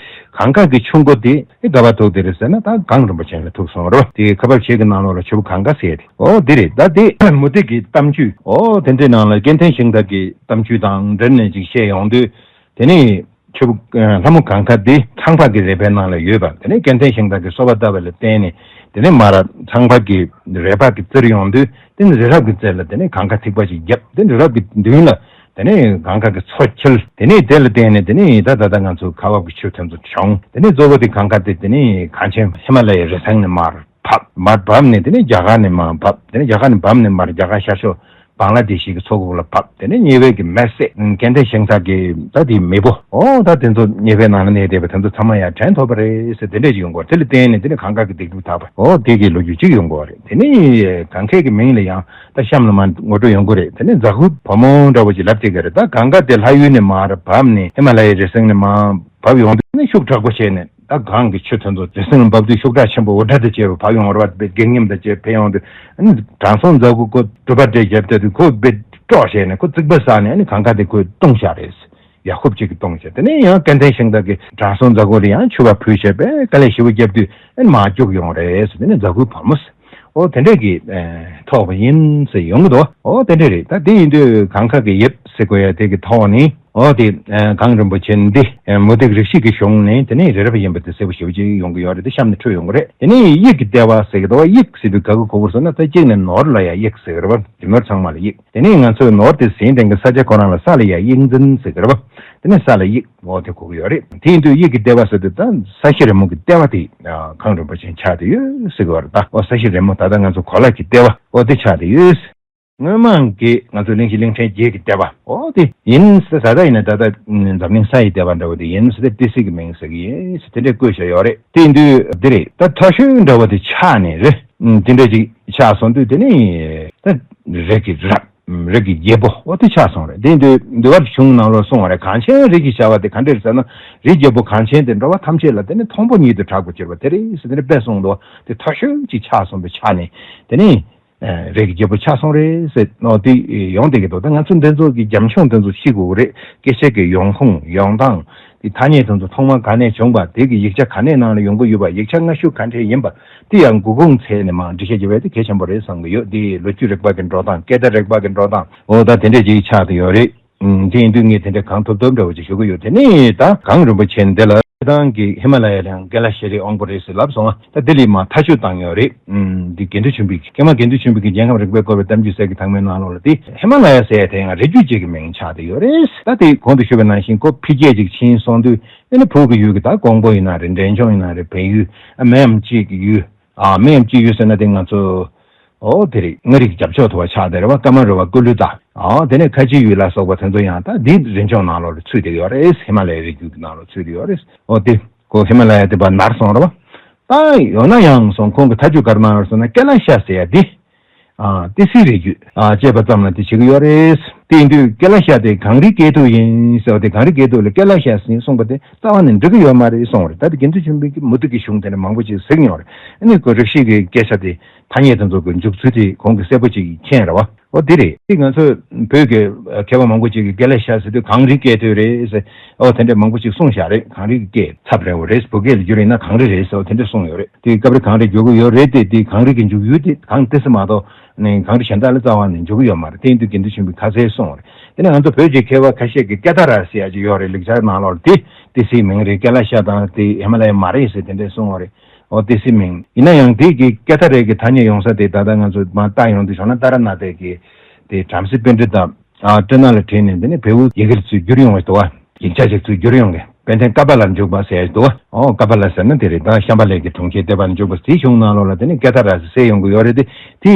གངས་ཀ་གི་ཆུ་མགོ་དེ་ཨེ་ག་བ་ཐུག་དེ་རེད་ཟེར་ན་ད་གངས་རིན་པོ་ཆེ་ལ་ཐུག་སོང་རེད་བ། དེ་ཁ་འབབ་བྱེད་ཀྱི་ནང་ལོགས་ལ་ཆུ་བོ་གངས་ཀ་ཟེར་དེ་ཨོ་དེ་རེད། ད་དེ་མུ་སྟེགས་ཀྱི་གཏམ་རྒྱུད་ཨོ་དེ་འདྲའི་ནང་ལ་སྐལ་ལྡན་ཤིང་རྟ་གི་གཏམ་རྒྱུད་དང་འབྲེལ་ནས་ཅིག་བཤད་ཡོང་དུས། དེ་ནས་ཆུ་བོ་ལྷ་མོ་གངས་ཀ་འདི་ཚངས་པ་གི་རལ་པའི་ནང་ལ་ཡོད་པ། དེ་ནས་སྐལ་ལྡན་ཤིང་རྟ་གིས་སོ་པ་བཏབ་པ་ལ་བརྟེན་ནས་དེ་ནས་མར་ཚངས་པ་གི་རལ་པ་གི་རྩེར་ཡོང་དུས་དེ་ནས་རི་རབ་ཀྱི་རྩེ་ལ་དེ་ནས་གངས་ཀ་ཐིགས་པ་ཞིག་བརྒྱབ། དེ་ནས་རི་རབ་ཀྱི་མདུན་ལ་དེ་ནས་གངས་ཀ་གི་མཚོ་འཁྱིལ། དེ་ནས་དེ་ལ་བརྟེན་ནས་དེ་ནས་ད་ད་ལྟ་ང་ཚོ་ཁ་འབབ་ཀྱི་ཆུ་དེ་ཚོ་བྱུང་། དེ་ནས་གཙོ་བོ་དེ་གངས་ཀ་དེ་དེ་ནས་གངས་ཅན་ཧི་མ་ལ་ཡའི་རི་སེང་ནས་མར་བབས། མར་བབས་ནས་དེ་ནས་རྒྱ་གར་ནས་མར་བབས། དེ་ནས་རྒྱ་གར་ནས་བབས་ནས་མར་རྒྱ་གར་ཤར་ཕྱོགས་བང་ལ་དེ་ཤི་གི་མཚོ་ཁུག་ལ་བབས། དེ་ནས་ཉེ་བའི་གི་མེ་སེ་སྐལ་ལྡན་ཤིང་རྟ་གི་ད་དེ་མེས་པོ་ཨོ་ད་དེ་ཚོ་ཉེ་བའི་ནང་ལ་གནས་བསྡད་པ་དེ་ཚོ་ཚང་མ་ཡང་དྲན་ཐོབ་པ་རེད་ཟེར་དེ་འདྲས་ཅིག་ཡོང་གི་ཡོད་རེད། དེ་ལ་བརྟེན་ནས་དེ་ནས་གངས་དཀར་གྱི་སྡིག་སྒྲིབ་དག་པ་ཨོ་དེ་གི་ལོ་རྒྱུས་ཅིག་ཡོང་གི་ཡོད་རེད། དེ་ནས་གངས་ཁའི་གི་མིང་ལ་ཡང་ད་གཤམ་ལ་མར་ངོ་སྤྲོད་ཡོང་གི་རེད། དེ་ནས་རྫ་ཁུག་བུ་མོ་འདྲ་བོ་ཅིག་ལབ་བསྡད་ཀྱི་རེད། ད་གངས་དཀར་དེ་ལྷ་ཡུལ་ནས་མར་བབས་ནས་ཧི་མ་ལ་ཡའི་རི་སེང་ནས་མར་བབས་ཡོང་དུས་ནི་ཤུགས་དྲག་པོ་བྱས་ནས། ད་གངས་ཀྱི་ཆུ་དེ་ཚོ་དེ་སེང་ལ་འབབ་དུས་ཤུགས་དྲག་ཆེན་པོ་འུར་སྒྲ་དང་བཅས་པ་བབས་ཡོང་རེད་བ། དཔེ་སྒེག་ཉམས་དང་བཅས་ཕེབས་ཡོང་དུས་ཨ་ནི་དྲང་སྲོང་རྫ་ཁུག་ཁོ་སྒྲུབ་པ་འགྲེལ་རྒྱབ་བསྡད་དུས་ཁོ་དཔེ་དཀྲོགས་བྱས་ནས་ཁོ་རྩིག་པ་བསགས་ནས་ཨ་ནི་གངས་དཀར་དེ་ཁོས་བཏུང་བཞག་རེད། ཡ་ཧུབ་ཅིག་གིས་བཏུང་བཞག་དེ་ནས་ཡང་སྐལ་ལྡན་ཤིང་རྟ་གིས་དྲང་སྲོང་རྫ་ཁུག་ལ་ཡང་མཆོད་པ་ཕུལ་བྱས་པས་དཀའ་ལས་ཞེ་པོ་བརྒྱབ་དུས་ཨ་ནི་མར་རྒྱུགས་ཡོང་རེད་ཟེར། དེ་ནས་རྫ་ཁུག་བུ་མོ་ཟེར། ཨོ་དེ་འདྲས་ཀྱི་ཨེ་ཐོགས་པ་ཡིན་ཟེར་ཡོང་གི་འདུག་ཨོ་དེ་འདྲས་རེད། ད་དེ་ཡིན་དུས་གངས་དཀར་གྱི་ཡབ་ཟེར་དགོས་ཡ་དེ་གི་ཐོག་ནས་ཨོ་དེ་ཨེ་གངས་རིན་པོ་ཆེ་འདི་ཨེ་མུ་སྟེགས་རིགས་ཤིག་གི་གཞུང་ནས་དེ་ནས་རི་རབ་ཡིན་པ་དེ་གསལ་པོ་ཞེ་པོ་ཅིག་ཡོང་གི་ཡོད་རེད། དེ་གཤམ་ནས་འཕྲོས་ཡོང་གི་རེད། དེ་ནས་དབྱིག་གི་ལྟེ་བ་ཟེར་གི་འདུག་དབྱིག་ཟེར་དུས་ག་གི་གོ་བོར་སོང་ན་ད་གཅིག་ནས་ནོར་ལ་ཡ་དབྱིག་ཟེར་གི་རེད་བ། རི་ནོར་ཚང་མ་ལ་དབྱིག་དེ་ནས་ང་ཚོས་ནོར་དེ་ཟིན་དེང་གི་ས་ཆ་ཁོ་རང་ལ་ས་ལ་ཡ་དབྱིག་འཛིན་ཟེར་གི་རེད་བ། དེ་ནས་ས་ལ་དབྱིག་འོ་དེ་གོ་གི་ཡོད་རེད། དེ་ཡིན་དུས་དབྱིག་གི་ལྟེ་བ་ཟེར་དུས་ད་ས་གཞི་རི་མོ་གི་ལྟེ་བ་དེ་གངས་རིན་པོ་ཆེ་ཆགས་བསྡད་ཡོད་ཟེར་གི་ཡོད་རེད། ད་འོ་ས་གཞི་རི་མོ་ད་ལྟ་ང་ཚོ་གོ་ལ་གི་ལྟེ་བ་འོ་དེ་ཆགས་བསྡད་ཡོད། སྔོན་མ་གི་ང་ཚོ་གླིང་བཞི་གླིང་ཕྲན་བརྒྱད་ཀྱི་ལྟེ་བ་འོ་དེ་ཡིན་ཟེར། ད་ལྟ་ཡིན་ན་ད་ལྟ་འཛམ་གླིང་ས་ཡི་ལྟེ་བ་འདྲ་བོ་དེ་ཡིན་ཟེར་ཏེ་ཏི་སེ་གི་མིང་ཟེར་གི་ཡིན་ཟེར་དེ་འདྲས་བཀོད་བཞག་ཡོད་རེད། དེ་ཡིན་དུས་འདི་རེད། ད་མཐོ་ཤོས་འདྲ་བོ་དེ་ཆགས་ནས་རེད། དེ་འདྲས་ཅིག་ཆགས་སོང་དུས་དེ་ནི་ད་རི་གི་རབ། རི་གི་རྒྱལ་པོ་འོ་དེ་ཆགས་སོང་རེད། དེ་ཡིན་དུས་འདུལ་བ་གཞུང་ནང་ལོགས་གསུངས་པ་རེད། གངས་ཅན་རི་གི་བྱ་བ་དེ་ག་འདྲ་རེད་ཟེར་ན། རིའི་རྒྱལ་པོ་གངས་ཅན་དེ་འགྲོ་བ་ཐམས་ཅད་ལ་དེ་ནི་མཐོང་པོ་ཉིད་དུ་གྲགས་པར་གྱུར་པ་དེ་རེད་ཟེར་དེ་ནི་དཔེ་གསུངས་འདུག་དེ་མཐོ་ཤོས་ཅིག་ཆགས་སོང་བའི་ཆ་ནས་དེ་ནི་རི་གི་རྒྱལ་པོ་ཆགས་སོང་རེད་ཟེར་ནོ་དེ་ཡོང་བསྡད་ཀྱི་འདུག་ད་ང་ཚོ་འདི་ཚོ་གི་རྒྱབ་ལྗོངས་དེ་ཚོ་ཤེས་དགོས་ཀྱི་རེད། སྐད་ཆ་གི་ཡོང་ཁུངས་ཡོང་སྟངས་དེ་ཐ་སྙད་དེ་ཚོ་ཐོག་མ་ག་ནས་བྱུང་བ། དེ་གི་ཡིག་ཆ་ག་ནས་ནང་ལ་ཡོང་གི་ཡོད་པ། ཡིག་ཆ་སྔ་ཤོས་ག་འདྲས་ཡིན་པ། དེ་ཡང་མགོ་ཁུངས་བཙལ་ནས་མར་འགྲེལ་བཤད་བརྒྱབ་པ་དེ་གལ་ཆེན་པོ་རེད་བསམ་གྱི་ཡོད། དེ་ལོ་རྒྱུས་རིག་པ་གི་འགྲོ་སྟངས། སྐད་བརྡ་རིག་པ་གི་འགྲོ་སྟངས་འོ་ད་དེ་འདྲས་ཅིག་ཆགས་བསྡད་ཡོད་རེད། ཨུམ། དེ་ཡིན་དུས་ངས་དེ་འདྲ་གང་ཐུབ་ཐུབ་འདྲ་བོ་ཅིག་ཞུ་གི་ཡོད། དེ་ནས་ད་གངས་རིན་པོ་ཆེ་འདི་ལ་ ཏང་གི་ཧི་མ་ལ་ཡ་ལ་ཡང་ཀེ་ལ་ཤ་རིགས་དབང་པོ་རེད་ཟེར་ལབ་སོང་ང་། ད་དེ་ལས་མར་ཐ་ཤོད་བཏང་ཡོད་རེད། ཨུམ། འདི་དགེ་འདུན་ཆོས་འཕེལ་གྱི་ཀྱེ་མ་དགེ་འདུན་ཆོས་འཕེལ་གྱི་རྒྱལ་ཁམས་རིག་པའི་བཀོད་པའི་གཏམ་རྒྱུད་ཟེར་གྱི་ཐང་མའི་ནང་ལོགས་ལ་དེ་ཧི་མ་ལ་ཡ་ཟེར་ཡ་དེ་ཡང་རི་རྒྱུད་ཅིག་གི་མིང་ཆགས་བསྡད་ཡོད་རེད། ད་དེ་གོང་དུ་ཞུས་པ་ནང་བཞིན་ཁོ་ཕི་རྒྱལ་ཅིག་ཕྱིན་སོང་དུས། ཨ་ནི་བོད་ཀྱི་ཡུལ་གྱི་ད་ཀོང་པོ་ཡིན་ན་རེད། འབྲས་ལྗོངས་ཡིན་ན་རེད། བལ་ཡུལ། ཨ། མིང་ཡང་གཅིག་གི་ཡུལ། ཨ། མིང་ཡང་གཅིག་ཡུལ་ཟེར་ན་དེ་ང་ཚོ། ཨོ་དེ་རེད། མངའ་རིས་ཀྱི་རྒྱབ་ཕྱོགས་དུ་བ་ཆགས་བསྡད་རེད་བ། ཀ་མ་རུ་བ། ཀུ་ལུ་ཏ། ཨོ་དེ་ནས་ཁ་ཆེ་ཡུལ་ལ་སོགས་པ་དེ་ཚོ་ཡང་ད་འདི་རི་ལྗོངས་ནང་ལོགས་ལ་ཚུད་བསྡད་ཡོད་རེད། ཧི་མ་ལ་ཡའི་རི་རྒྱུད་ཀྱི་ནང་ལོགས་ཚུད་བསྡད་ཡོད་རེད། ཨོ་དེ་ཁོ་ཧི་མ་ལ་ཡ་དེ་བ་ནར་སོང་རེད་བ། ད་ཡོད་ན་ཡང་སོང་ཁོང་གི་ཐ་ཆུ་གར་ནང་རུ་སོང་ན་ཀེ་ལ་ཤ་ཟེར་ཡ་དེ། ཨ། ཏི་སེའི་རིགས་རྒྱུད། ཨ། ཅེས་པ་ཙམ་ལ་དེ་བྱེད་ཀྱི་ཡོད་རེད། དེ་ཡིན་དུས་ཀེ་ལ་ཤ་དེ་གངས་རིའི་སྐྱེ་ཐུབ་ཡིན་ཟེར་བ་དེ། གངས་རིའི་སྐྱེ་ཐུབ་ལ་ཀེ་ལ་ཤ་ཟེར་གསུངས་པ་དེ་རྩ་བ་ནས་འགྲིག་གི་ཡོད་མ་རེད་གསུངས་པ་རེད། ད་དེ་དགེ་འདུན་ཆོས་འཕེལ་གྱིས་མུ་མཐུད་ཀྱི་གཞུང་དེ་འདྲ་མང་པོ་ཅིག་གཟིགས་མྱོང་རེད། ཨ་ནི་ཁོ་རིགས་ཤིག་གི་སྐད་ཆ་དེ་ཐ་སྙད་དེ་ཚོ་གི་འཇུག་ཚུལ་དེ་ཁོང་གིས་གསལ་པོ་ཅིག་མཁྱེན་རེད་བ། འོ་དེ་རེད། དེ་ང་ཚོས་བོད་ཀྱི་མཁས་པ་མང་པོ་ཅིག་གིས་ཀེ་ལ་ཤ་ཟེར་དུས་གངས་རིའི་སྐད་ཐོས་རེད་ཟེར། འོ་དེ་འདྲ་མང་པོ་ཅིག་གསུངས་བཞག་རེད། གངས་རིའི་སྐད་ཚབ་རེད། འོ་རེད། བོད་སྐད་ལ་བསྒྱུར་ཡིན་ན་གངས་རི་རེད་ཟེར། འོ་དེ་འདྲ་གསུངས་ཡོད་རེད། དེ་སྐབས་རེ་གངས་རི་འཇུག་གི་ཡོད་རེད་དེ། དེ་གངས་རི་གི་འཇུག་ཡུལ་དེ་གངས་ཏི་སེ་མ་གཏོགས་ནས་གངས་རི་གཞན་དག་ལ་རྩ་བ་ནས་འཇུག་གི་ཡོད་མ་རེད། དེ་ཡིན་དུས་དགེ་འདུན་ཆོས་འཕེལ་ཁ་གསལ་གསུངས་རེད། དེ་ནས་ང་ཚོ་བོད་ཀྱི་མཁས་པ་ཁ་ཤས་ཀྱིས་ཀེ་ད་ར་ཟེར་ཡ་ཅིག་ཡོད་རེད། ལེགས་སྦྱར་ནང་ལོགས་ལ་དེ་ཏི་སེའི་མིང་རེད། ཀེ་ལ་ཤ་དང་དེ་ཧི་མ་ལ་ཡ་མ་རེད་ཟེར་དེ་འདྲས་གསུངས་པ་རེད། འོ་ཏི་སེའི་མིང་ཡིན་ན་ཡང་དེ་གི་ཀེ་ད་རའི་གི་ཐ་སྙད་ཡོང་ས་དེ་ད་ལྟ་ང་ཚོ་མར་བལྟ་ཡོང་དུས་བྱུང་ན་ཏཱ་ར་ནཱ་ཐའི་གི་དེ་བྲམ་ཟེ་པཎྜི་ཏ། ཨ། སྤྲེལ་ནག་ལ་བྲིས་ནས་དེ་ནས་བལ་པོའི་ཡི་གེར་ཚུར་བསྒྱུར་ཡོང་བ་འདུག་བ། ཡིག་ཆ་ཞིག་ཚུར་བསྒྱུར་ཡོང་གི། དཔེར་ན་ཀ་པ་ལ་འཇུག་པ་ཟེར་ཡ་འདུག་བ། ཨོ་ཀ་པ་ལ་ཟེར་ན་དེ་རེད། ད་ཤམ་བྷ་ལའི་གི་གྲོང་ཁྱེར་བསྟན་པ་ལ་འཇུག་པ་དེའི་གཞུང་ནང་ལོགས་ལ་དེ་ནས་ཀེ་ད་ར་ཟེར་ཡོང་གི་ཡོད་རེད་དེ། དེ་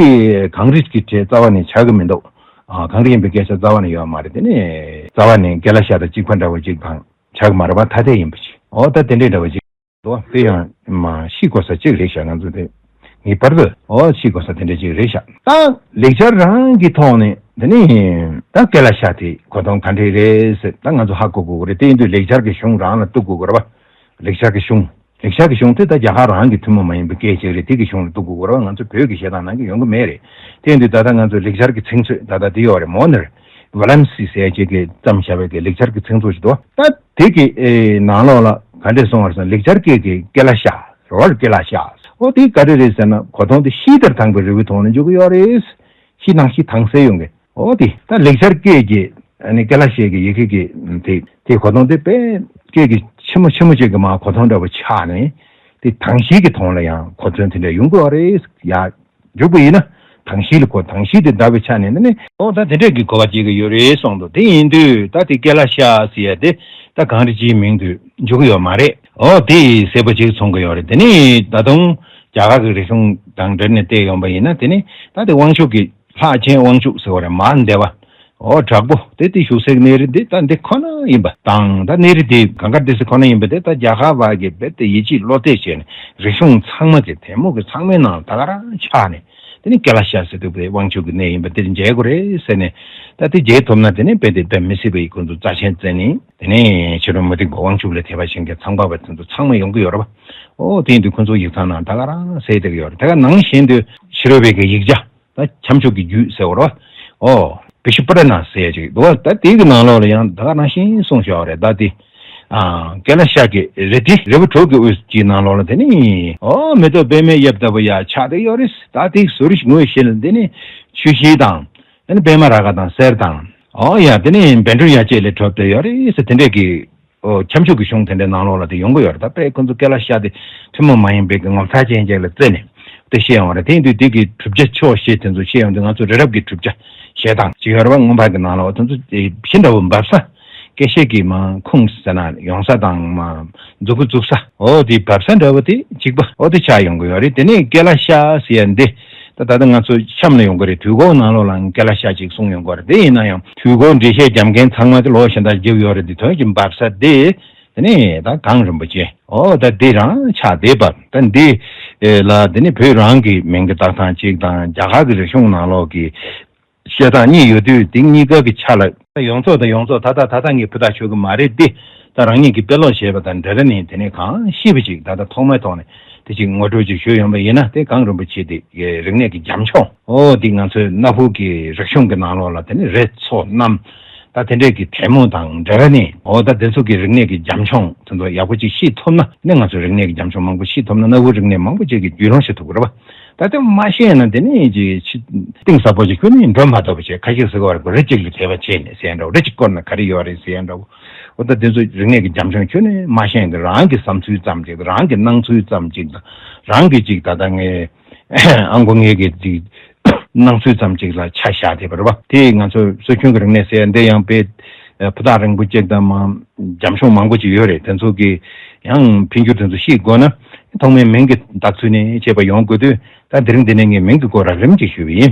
གངས་རི་གི་གྲས་རྩ་བ་ནས་ཆགས་ཀྱི་མི་འདུག་ཨ། གངས་རི་ཡིན་པའི་སྐད་ཆ་རྩ་བ་ནས་ཡོད་མ་རེད། དེ་ནས་རྩ་བ་ནས་ཀེ་ལ་ཤ་དང་གཅིག་པ་འདྲ་བོ་གཅིག་དང་ཆགས་ཀྱི་མ་རེད་པ། ཐ་དད་ཡིན་པ་ཅིག་ཨོ་ད་དེ་འདྲས་འདྲ་བོ་ཅིག་འདུག་དེ་ཡང་མ་ཤེས་དགོས་ས་གཅིག་རེད་ཤག་ང་ཚོ་དེ་ངེས་པར་དུ་ཨོ་ཤེས་དགོས་ས་དེ་འདྲ་ཅིག་རེད་ཤག་ད་ལེགས་སྦྱར་རང་གི་ཐོག་ནས་དེ་ནི་ད་ཀེ་ལ་ཤ་དེ་གོ་དོན་ག་འདྲས་རེད་ཟེར་ད་ང་ཚོ་ཧ་གོ་དགོས་ཀྱི་རེད། དེ་ཡིན་དུས་ལེགས་སྦྱར་གྱི་གཞུང་རང་ལ་གཏུག་དགོས་ཀྱི་རེད་པ། ལེགས་སྦྱར་གྱི་གཞུང་། ལེགས་སྦྱར་གྱི་གཞུང་དེ་ད་རྒྱ་གར་རང་གི་ཐུན་མོང་མ་ཡིན་པའི་སྐད་ཅིག་རེད། དེ་གི་གཞུང་ལ་གཏུག་དགོས་ཀྱི་རེད་པ། ང་ཚོ་བོད་ཀྱི་བཤད་སྟངས་ནང་གི་ཡོང་གི་མེད་རེད། དེ་ཡིན་དུས་ད་ལྟ་ང་ཚོ་ལེགས་སྦྱར་གྱི་ཚིག་མཛོད་ད་ལྟ་དེ་ཡོད་རེད། མོ་ནེར། ཝ་ལན་སི་ཟེར་ཡ་ཅིག་གིས་བརྩམས་བཞག་པའི་གི་ལེགས་སྦྱར་གྱི་ཚིག་མཛོད་ཅིག་འདུག་ད་དེ་གི་ཨེ་ནང་ལོགས་ལ་ག་འདྲས་གསུངས་པ་རེད་ཟེར་ན། ལེགས་སྦྱར་སྐད་ཀྱི་ཀེ་ལ་ཤ་རོལ་ཀེ་ལ་ཤ། ཨོ་དེ་ག་རེ་རེད་ཟེར་ན་གོ་དོན་དེ་ཤེལ་ལྟར་དྭངས་པའི་རི་བོའི་དོན་ལ་འཇུག་གི་ཡོད་རེད། ཤེལ་དྭངས་ཤེལ་དྭངས་གསལ་ཡོང་གི། ཨོ་དེ་ད་ལེགས་སྦྱར་སྐད་ཀྱི་ཨ་ནི་ཀེ་ལ་ཤ་གི་ཡི་གེ་གི་དེ་དེ་གོ་དོན་དེ་དཔེ་སྐད་ཀྱི་ཆེན་མོ་ཆེན་མོ་ཅིག་གི་མ་གོ་དོན་འདྲ་བོ་ཆགས་ནས་དེ་དྭངས་ཤེལ་གྱི་དོན་ལ་ཡང་གོ་དོན་དེ་འདྲ་ཡོང་གི་ཡོད་རེད་ཡ། འཇུག་པ་ཡིན་ན། དྭངས་ཤེལ་ལ་གོ་དྭངས་ཤེལ་དེ་འདྲ་བའི་ཆ་ནས་ནི་ཨོ་ད་དེ་འདྲས་ཀྱི་གོ་བ་སྐྱེ་གི་ཡོད་རེད་གསུངས་འདུག་དེ་ཡིན་དུས་ད་དེ་ཀེ་ལ་ཤ་ཟེར་ཡ་དེ་ད་གངས་རི་སྤྱིའི་མིང་དུ་འཇུག་གི་ཡོད་མ་རེད། ཨོ་དེ་གསལ་པོ་ཅིག་མཚོན་གི་ཡོད་རེད། དེ་ནི་ད་དུང་རྒྱ་གར་གྱི་རིག་གཞུང་དང་འབྲེལ་ནས་བལྟས་ཡོང་པ་ཡིན་ན་དེ་ནི་ད་དེ་དབང་ཕྱུག་གི་ལྷ་ཆེན་དབང་ཕྱུག་ཟེར་བ་རེད། མར་འདས་པ། ཨོ་དྲག་པོ་དེ་དེ་བཞུགས་སའི་གནས་རི་འདི་ད་འདི་ཁོ་ན་ཡིན་པ་དང་། ད་གནས་རི་འདི་གངས་དཀར་ཏི་སེ་ཁོ་ན་ཡིན་པ་དེ་ད་རྒྱ་གར་བ་གིས་རྦད་དེ་ཡིད་ཆེས་བློ་གཏད་བྱས་ནས་རིག་གཞུང་ཚང་མ་དེ་དེ་མོ་གི་ཚང་མའི་ནང་ད་ག་རང་ཆགས་ནས། དེ་ནི་ཀེ་ལ་ཤ་ཟེར་དུས་དེ་དབང་ཕྱུག་གི་གནས་ཡིན་པ་དེ་མཇལ་དགོས་རེད་ཟེར་ནས། ད་དེ་མཇལ་ཐུབ་ན་དེ་ནི་རྦད་དེ་དཔེ་མི་སྲིད་པའི་ཁོ་ཚོ་རྩ་ཆེན་བརྩི་ནས། དེ་ནི་ཕྱི་རོལ་མུ་སྟེགས་པ་དབང་ཕྱུག་ལ་དད་པ་བྱེད་མཁན་ཚངས་པ་བ་དེ་ཚོ་ཚང་མ་ཡོང་གི་ཡོད་རེད་པ། ཨོ་དེ་ཡིན་དུས་ཁོ་ཚོ་ཡིག་ཚང་ནང་ད་ག་རང་གསལ་བསྡད་ཀྱི་ཡོད་རེད། ད་ག་ནང་བཞིན་དུ་ཕྱི་རོལ་པའི་གི་ཡིག་ཆ། ད་ཁྱབ་འཇུག་གི་རྒྱུད་ཟེར་བ་རེད། ཨོ། བི་ཤུ་པ་ར་ན་ཟེར་ཡ་ཅིག་འདུག་ད་དེའི་གི་ནང་ལོགས་ལ་ཡང་ད་ག་ནང་བཞིན་གསུངས་བཞག་པ་རེད། ད་དེ། ཨ། ཀེ་ལ་ཤ་གི་རི་དེ་རི་བོ་དྲུག་གི་དབུས་ཀྱི་ནང་ལོགས་ལ་དེ་ནི། ཨོ་མེ་ཏོག་པདྨའི་དབྱིབས་ལྟ་བུ་ཡ་ཆགས་བསྡད་ཡོད་རེད། ད་དེ་ཟུར་ཞིག་ངོས་ཞིག་ལ་དེ་ནི་ཆུ་ཤེལ་དང་། དེ་ནི་པདྨ་རཱ་ག་དང་གསེར་དང་། ཨོ་ཡ་དེ་ནི་བཻ་ཌཱུརྱ་བཅས་ལས་གྲུབ་བསྡད་ཡོད་རེད་ཟེར་དེ་འདྲས་ཀྱི། ཨོ་ཁྱབ་འཇུག་གི་གཞུང་དེ་འདྲའི་ནང་ལོགས་ལ་དེ་ཡོང་གི་ཡོད་རེད། ད་དཔེ་ཁོ་ཚོ་ཀེ་ལ་ཤ་དེ་ཐུན་མོང་མ་ཡིན་པའི་གི་ངོ་མཚར་ཅན་ཅིག་ལ་བརྩིས་ནས་དེ་བཤད་ཡོང་བ་རེད། དེ་ཡིན་དུས་དེ་གི་གྲུབ་ཆ་ཕྱོགས་བཞི་དེ་ཚོ་བཤད་ཡོང་དུས་ང་ཚོ་རི་རབ་ཀྱི་གྲུབ་ཆ་བཤད་སྟངས་ཅིག་ཡོད་རེད་པ། མངོན་པ་གི་ནང་ལོགས་དེ་ཚོ་དེ་ཞི་འདྲ་བོ་འབབ་ས་སྐད་བཤད་ཀྱི་མ་ཁུངས་ཟེར་ན་ཡོང་ས་དང་མ་མཛུབ་གུ་འཛུགས་ས་ཨོ་དེ་འབབ་ས་འདྲ་བོ་དེ་གཅིག་པ་ཨོ་དེ་ཆགས་ཡོང་གི་ཡོད་རེད། དེ་ནས་ཀེ་ལ་ཤ་ཟེར་ཡ་འདི། ད་ད་ལྟ་ང་ཚོ་གཤམ་ལ་ཡོང་གི་རེད། དུས་འཁོར་ནང་ལོགས་ལའང་ཀེ་ལ་ཤ་ཅིག་གསུངས་ཡོང་གི་རེད། དེ་ཡིན་ན་ཡང་དུས་འཁོར་འགྲེལ་བཤད་རྒྱབ་མཁན་ཚང་མ་དེ་ལོ་གཞན་དག་རྒྱབ་ཡོད་རེད། དེ་དོན་གྱི་འབབ་ས་དེ་དེ་ནས་ད་གངས་རིན་པོ་ཆེ་ཨོ་ད་དེ་རང་ཆགས་བསྡད་པ། ད་འདི་ལ་དེ་ནས་བོད་རང་གི་མིང་གི་བཏགས་སྟངས་གཅིག་དང་རྒྱ་གར་གྱི་རིག་གཞུང་ནང་ལོགས་ཀྱི་བཤད་སྟངས་གཉིས་ཡོད་དུས་དེ་གཉིས་ཀ་གི་ཆ་ལ་ཡོངས་རྫོགས་དང་ཡོངས་རྫོགས་ད་ལྟ་ད་ལྟ་ངས་ཕུ་ཐག་ཆོད་གི་མ་རེད་དེ། ད་རང་ཉིད་ཀྱིས་དཔེ་ཀློག་བྱས་པ་དང་འབྲེལ་བ་ནས་དེ་ནས་གང་ཤེས་པ་ཅིག་ད་ལྟ་ཐོག་མའི་ཐོག་ནས་དེ་ཅིག་ངོ་སྤྲོད་ཅིག་ཞུས་ཡོང་པ་ཡིན་ན། དེ་གངས་རིན་པོ་ཆེ་དེ་རིག་གནས་ཀྱི་རྒྱབ་ལྗོངས་ཨོ་དེ་ང་ཚོའི་གནའ་བོ་གི་རིག་གཞུང་གི་ནང་ལོགས་ལ་དེ་ནི་རི་མཚོ་གནམ་ད་དེ་འདྲས་ཀྱི་དེ་མོ་དང་འབྲེལ་བ་ནས་ཨོ་ད་དེ་ཚོ་གི་རིག་གནས་ཀྱི་རྒྱབ་ལྗོངས་དེ་ཚོ་ཡག་པོ་ཅིག་ཤེས་ཐུབ་ན་ནི་ང་ཚོའི་རིག་གནས་ཀྱི་རྒྱབ་ལྗོངས་མང་པོ་ཤེས་ཐུབ་ན་གནའ་བོའི་རིག་གནས་མང་པོ་ཅིག་གི་རྒྱུས་ལོན་བྱེད་ཐུབ་ཀྱི་རེད་པ། ད་དེ་མ་ཤེས་ན་དེ་ནི་ཅིག་གཏིང་ཟབ་པོ་ཅིག་ཁྱོན་ནས་འགྲོ་མ་ཐུབ་པ་བྱས། ཁ་ཤས་ཟེར་བ་རེད། རི་གཅིག་ལ་དད་པ་བྱས་ནས་ཟེར་ཡ་འདྲ་བོ། རི་གཅིག་བསྐོར་ན་ག་རེ་ཡོད་རེད་ཟེར་ཡ་འདྲ་བོ། འོ་ད་དེ་ཚོ་རིག་གནས་ཀྱི་རྒྱབ་ལྗོངས་ཁྱོན་ནས་མ་ཤེས་ཀྱི། རང་གི་བསམ་ཚུལ་ཙམ་ཅིག་རང་གི་སྣང་ཚུལ་ཙམ་ཅིག་དང་། རང་གི་ཅིག་ད་ལྟ་ངའི་ཨང་གོ་ངེད་ཀྱི་ཅིག་སྣང་ཚུལ་ཙམ་ཅིག་ལ་ཆ་བཞག་བསྡད་པ་རེད་པ། དེ་ང་ཚོ་སྲོལ་རྒྱུན་གྱི་རིག་གནས་ཟེར་ཡ་འདི་ཡང་དཔེ་ཕུ་ཐག་རིང་པོ་ཅིག་དང་མ་རྒྱབ་ལྗོངས་མང་པོ་ཅིག་ཡོད་རེད། དེ་ཚོ་གི་ཡང་འཕེལ་འགྱུར་དེ་ཚོ་ཤེས་དགོས་ན། ཐོག་མའི་མིང་གི་བཏགས་ཚུལ་ནས་བྱས་པ་ཡོང་དགོས་དུས། ད་དེ་རིང་འདི་ནས་ངས་མིང་གི་སྐོར་རགས་རིམ་ཅིག་ཞུས་པ་ཡིན།